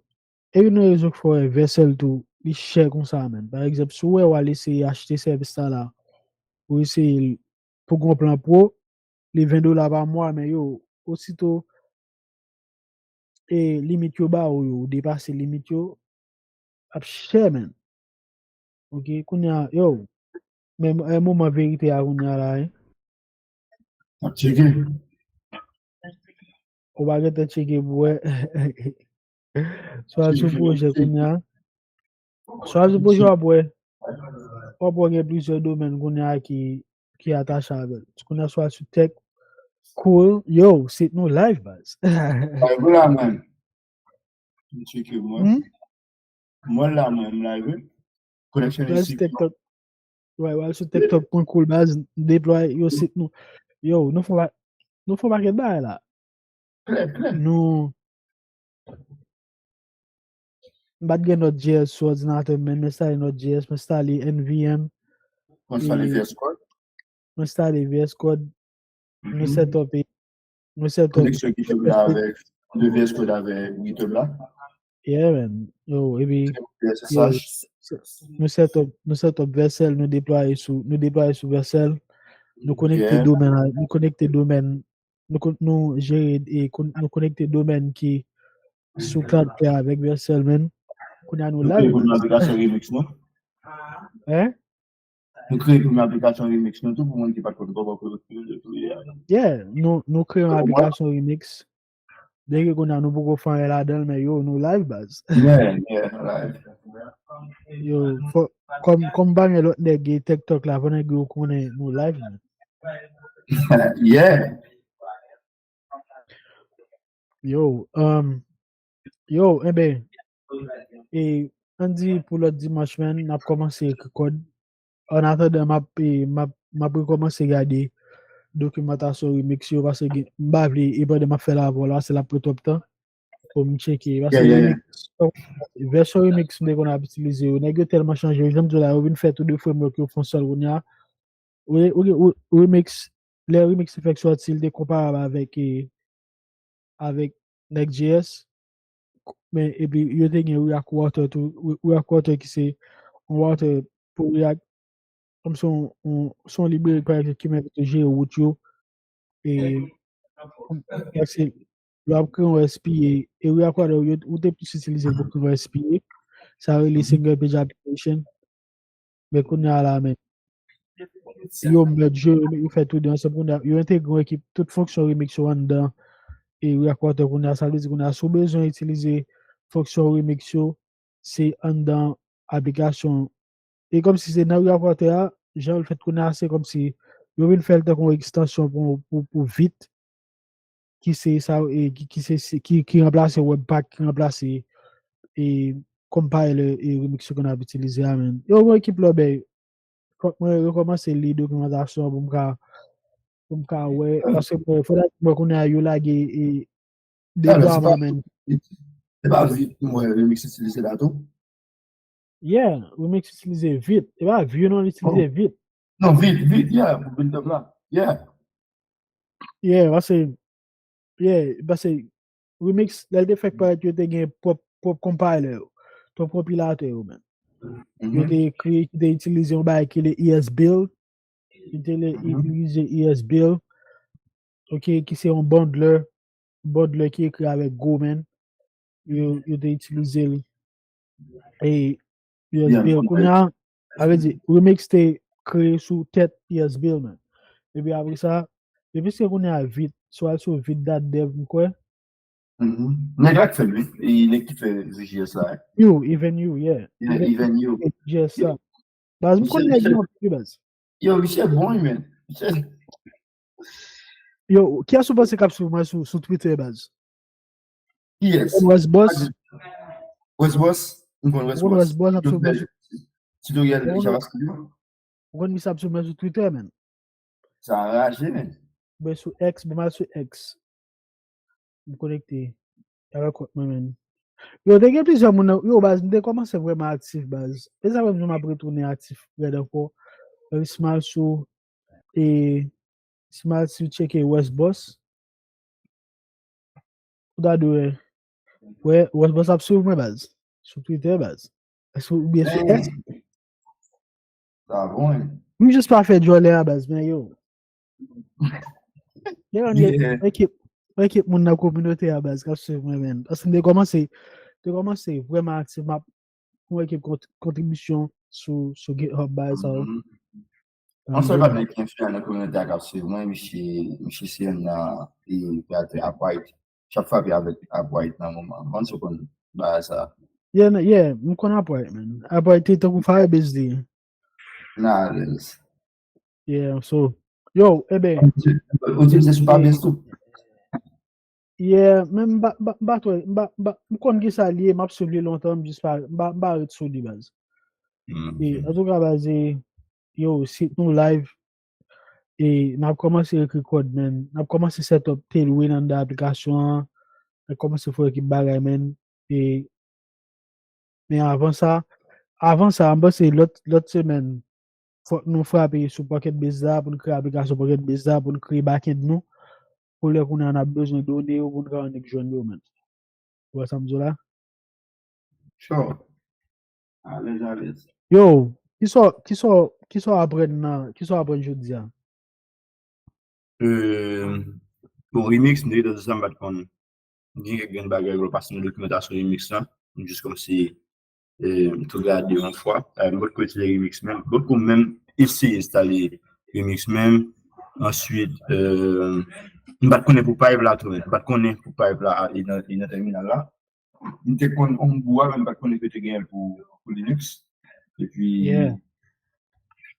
e youn nan rezon k fè w wè Vercel tou, li chè konsa, man. Pa egzanp, si w wè w al eseye achte sèvis sa la, ou eseye l pou gon plan pro, li ven dola pa mwa, men yo, osito e limit yo ba ou yo, ou depase limit yo, ap chè, man. Ok, kounye a, yo, men e moman verite a kounye a la, wi. Ap tcheke. Ou pa gentan tcheke pou wè. Swa sou pwojè kounye a. Swa sou pwojè w ap wè. W ap wè gen plizyè domèn kounye a ki, ki atache avè l. Kounye a swa sou tech, cool. Yo, se nou live, baz. Live la, man. M tcheke mwen. Hmm? Mwen la, mwen, m live, wi. Koneksyon isit. Wè, wè, sou TikTok pwen cool, baz, deplwaye, yo, sit nou. Yo, nou fè, nou fè pakèt bagay la. Klè, klè. Nou, m pa t gen Node J S sou òdinatè m, men m enstale Node J S, m enstale N V M. Mwen enstale V S Code. Mwen enstale V S Code. Nou set up, nou set up. Koneksyon YouTube la avèk, de V S Code avèk YouTube la. Yeah, man. Yo, epi, yo, nou set up, nou set up Vercel, nou deplwaye sou, nou deplwaye sou Vercel. Nou konekte domèn, nou konekte domèn, nou kon-, nou jere, e, kon-, nou konekte domèn ki sou Cloudflare avèk Vercel, man. Kounye a nou live. Nou kreye pou nou aplikasyon remix nou. Hein? Nou kreye pou nou aplikasyon remix nou tou pou moun ki pa t konn kòman pou yo touye a. Yeah, nou, nou kreye yon aplikasyon remix. Byenke kounye a nou poko fè anyen ladan l, men yo, nou live, baz. Yeah, yeah, nou live. Yo, fò, kòm, kòm pa gen lòt nèg e TikTok la, fò nèg yo konnen nou live, man. Yeah. Yo, um, yo, enben, e, ann di pou lòt dimanch, man, n ap kòmanse ekri kòd. Annatandan, m ap, e, m ap, m ap rekòmanse gade dokimantasyon remix yo, paske gen, m pa vle, e pandan m ap fè l avè w la, se l ap pran twòp tan pou m tcheke. Paske remix, vèsyon remix m te konn ap itilize yo, nèg yo tèlman chanje yo, jan m di w la, yo vin fè tou de framework yo fè yon sèl kounye a. Ou, ou, ou, remix, lè remix te fèk sòti, li te konparab avèk, e, avèk Next J S, men epi yo te gen React Router tou, Re-, React Router ki se yon router pou React, kòm se yon, yon, se yon librerik, pa egzanp, ki mèt ou jere wout yo, e, paske lè w ap kreye yon S P A, e React Router, yo, ou te plis itilize l pou kreye yon S P A, sa rele Single Page Application, men kounye a la, men, yo mèt jwe, yo fè tou de ansanm kounye a, yo entegre yon ekip, tout fonksyon remix yo anndan, e React Router kounye a, sa vle di kounye a, si w bezwen itilize fonksyon remix yo, se anndan aplikasyon. E kòmsi se nan React Router a, jan l fèt kounye a, se kòmsi yo vin fè l tankou yon ekstansyon pou, pou, pou Vite, ki se sa, e, ki, ki se, se, ki, ki ranplase Webpack, ki ranplase, e, compiler, e, remix yo ke n ap itilize a, man. Yo, yon ekip lòbèy. Fòk mwen rekòmanse li dokimantasyon pou m ka, pou m ka wè, paske mwen, fòk mwen konnen yo lage, e, deplwaman, man. Se pa Vite pou mwen remix itilize la tou? Yeah, remix itilize Vite. E pa Vue non, li itilize Vite. Non, Vite, Vite, yeah, pou build up la. Yeah. Yeah, paske, yeah, paske remix, lè l te fèk parèt, yo te gen pwòp, pwòp compiler yo, pwòp konpilatè yo, man. Yo te kreye, ki te itilize yon bagay ki rele E S Build. Yo te le-, itilize E S Build. Ok, ki se yon bundler, bundler ki ekri avèk Go, man. Yo, yo te itilize l. E E S Build, kounye a, sa vle di, remix te kreye sou tèt E S Build, man. Epi apre sa, epi se kounye a Vite, si w al sou Vite dot dev, m kwè. Nèg la k fè l, wi. E nèg ki fè V J S la, wi. You, Even You, yeah. Yeah, Even You. V J S la. Baz, m konn nèg yo anpil, baz. Yo, misye bon, wi, man. Misye. Yo, kiyès ou panse k ap swiv mwen sou, sou Twitter, baz? Kiyès? Ou konn Wes Boss? Wes Boss? M konn Wes Boss. Ou konn Wes Boss ap swiv mwen sou, tutoriel JavaScript yo? Ou konn misye ap swiv mwen sou Twitter, man? Sa anraje, man. Ben, sou X, bon, m al sou X. M konekte avèk kont mwen, man. Yo, te gen plizyè moun nan, yo, baz, m te kòmanse vrèman aktif, baz. E sa fè m di m ap retounen aktif rèd ankò. Risma sou, e, si m al si w tcheke West Boss, ou ta dwe wè, West Boss ap swiv mwen, baz. Sou Twitter, baz. Èske ou byen sou X? Sa bon. M jis pa fè djòlè a, baz, men yo. Yon ekip, yon ekip moun nan kominote a, baz, k ap swiv mwen, men. Paske m te kòmanse, te kòmanse vrèman aktif, m ap yon ekip kontribisyon sou, sou GitHub, baz, sa yo. Yon sèl bagay ki enfliyan nan kominote a k ap swiv mwen, misye, misye se youn nan kreyatè Upright. Chak fwa pi avèk Upright nan moman. Mwen se konn bagay sa. Yeah, yeah, m konn Upright, man. Upright te tankou Firebase li. Nah, alèz. Yeah, so. Yo, ebe. Ou di se sou Firebase tou? Yeah, men m pa, m pa, m pa twò, m pa, m pa, m konn ki sa li ye, m ap swiv li lontan, m jis pa, m pa, m pa ret sou li, baz. E, antouka, baz, e, yo, si nou live, e, n ap kòmanse ekri kòd, man. N ap kòmanse set up Tailwind anndan aplikasyon an. N ap kòmanse fè ekip bagay, man. E, men avan sa, avan sa, m panse lòt, lòt semèn, fòk nou frape sou Pocket Base la, pou n kreye aplikasyon Pocket Base la, pou n kreye backend nou. Pou lè kounye a n ap bezwen done yo, pou n ka annik jwenn yo, man. Ou wè sa m di w la? Sure. Alèz, alèz. Yo, kisa, kisa, kisa w aprann nan, kisa w aprann jodi a? Euh, bon, remix, m te gentan di sa, m pa t konn. M gen kèk grenn bagay pou pase nan dokimantasyon remix lan. M jis kòmanse, euh, m tou gade yon fwa. Euh, m potko itilize remix menm. M potko menm eseye enstale remix menm. Answit, euh, m pa t konnen pou pipe la tou, men. M pa t konnen pou pipe la, e nan, e nan tèminal la. M te konn on bout a, men m pa t konnen ke te genyen l pou, pou Linux. Epi,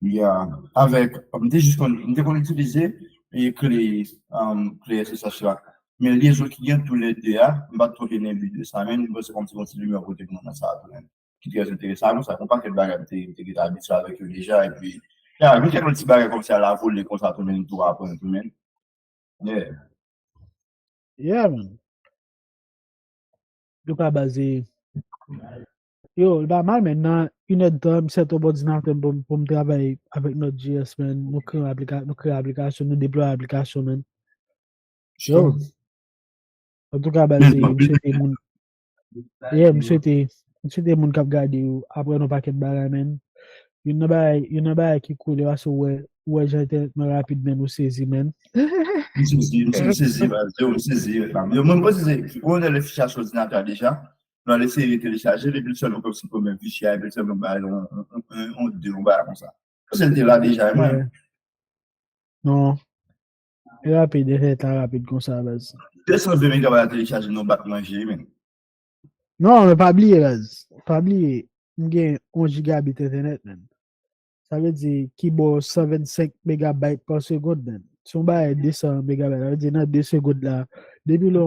yeah, avèk, m te jis konn, m te konn itilize e kle, um, kle S S H la. Men lyezon ki gen tou lè de a, m pa t twò gen enbi de sa, men m panse kòmsi yon ti limyè kote pou mwen nan sa a tou, men. Ki trè enteresan, konsa, yon pakèt bagay m te, m te gentan abitye avèk yo deja, epi, ya, gen kèk lòt ti bagay kòmsi a la vole konsa tou, men m tou aprann tou, men. Yeah. Yeah, man. Yo pa baze. Yo, li pa mal, men nan inèdtan, m set up òdinatè m pou, pou m travay avèk Node J S, man. Nou kreye aplika-, nou kreye aplikasyon, nou deplwaye aplikasyon, man. Yo. Antouka, baze, m swete moun. Yeah, m swete, m swete moun k ap gade yo aprann yon pakèt bagay, man. Youn nan bagay, youn nan bagay ki cool, e paske ou wè, ou wè jan entènèt mwen rapid, man, ou sezi, man. M sezi, m sezi, baz, yo, m sezi. Yo, mwen, mwen sezi, ou wè lè fichye a sou òdinatè a deja, nou al eseye telechaje, epi l sèlman kòmsi premye fichye a, epi l sèlman bay yon, yon, yon, yon de, yon bagay konsa. Paske l te la deja, e mwen. Non. E rapid, entènèt la rapid konsa, baz. De san ven megabayt a telechaje nan bat manje, men. Non, men pa bliye, baz. Pa bliye, m gen yon jigabit entènèt, man. Sa vle di ki ba w san vennsenk megabayt pa segond, man. Se yon bagay de san megabayt, sa vle di nan de segond la. Depi lè,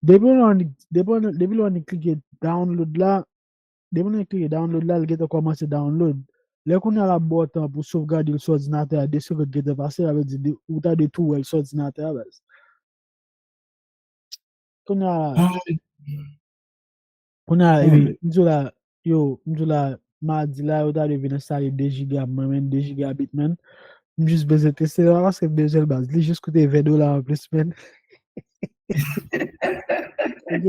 depi lè, depi lè w klike download la, depi lè w klike download la, l gentan kòmanse download. Lè kounye a l ap ba w tan pou sovgade l sou òdinatè a, de segond gentan pase, sa vle di ou ta dwe tou wè l sou òdinatè a, baz. Kounye a, kounye a, m di w la, yo, m di w la, madi la, yo ta dwe vin enstale de jiga, mwen menm, de jigabit, man. M jis bezwen teste l, paske m bezwen l, baz. Li jis koute ven dola anplis, man. Ok,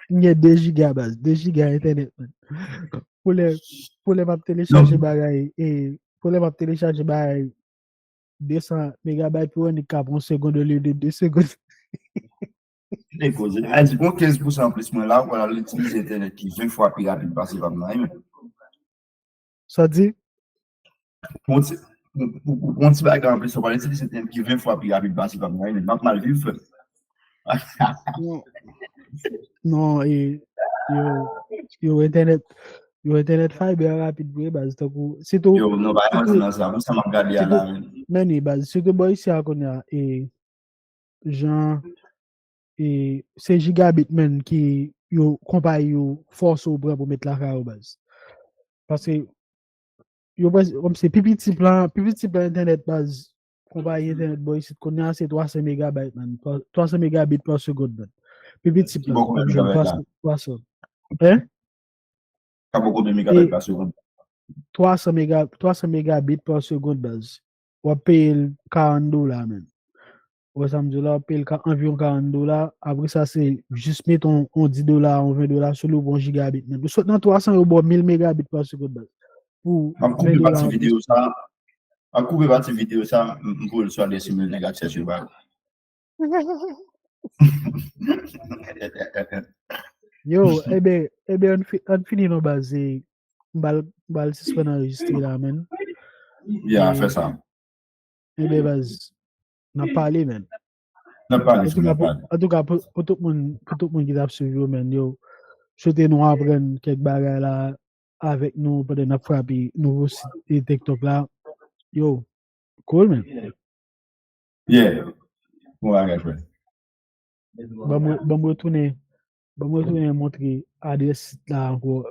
m gen de jiga, baz. De jiga entènèt, man. Pou lè, pou lè m ap telechaje bagay, e, pou lè m ap telechaje bagay, de san megabayt pou annik ka pran yon segond olye de de segond. Te koze. A di, bon kenz pousan anplis mwen la, ou pral itilize entènèt ki ven fwa pi rapid pase pa m nan, wi, men. Sa di? Bon ti, bon, bon, bon ti bagay anplis, ou pral itilize entènèt ki ven fwa pi rapid pase pa m nan, wi, men. M ap mal viv, frè m. Non. Non, e, yo, yo, entènèt, yo, entènèt fiber rapid vre, baz, tankou, sitou, yo, non, pa yon nan sa, bon, sa m ap gade a la, men. Men, e, baz, sitou bò isi a kounye a, e, jan, e, se jigabit, man, ki yo, konpayi yo fòse w pran pou met lakay ou, baz. Paske, yo, kòmsi pi piti plan, pi piti plan entènèt, baz, konpayi entènèt bò isit kounye a se twa san megabayt, man. Twa san megabit pa segond, man. Pi piti plan, twa san. Hein? Ka pran konbyen megabayt pa segond? Twa san mega, twa san megabit pa segond, baz. w ap peye l karant dola, menn. Ou wè sa m di w la, w ap peye l ka, anviwon karant dola. Apre sa, se jis mete yon, yon dis dola, yon ven dola sou li, ou pran jigabit, menn. Ou sot nan twa san, yo ba w mil megabit pa segonn, baz. Pou M ap koupe ven dola pati an plis. Videyo sa. M ap koupe pati videyo sa, m, m voye l sou adrès imèl nèg ak chèche l ba. Yo, ebe, ebe, ann fi-, ann fini non, baz. M bal, m bal sispann anrejistre la, menn. Ya, fè sa. Ebe, baz, n ap pale, menn. N ap pale, An tou ka, pou, an tou ka, pou, pou tout moun, pou tout moun ki t ap swiv yo, menn, yo, swete nou aprann kèk bagay la avèk nou pandan n ap frape nouvo sit e TikTok la. Yo, cool, menn. Yeah. Bon bagay, frè. Ban mwen, ban mwen retounen, ban mwen retounen montre adrès sit la ankò.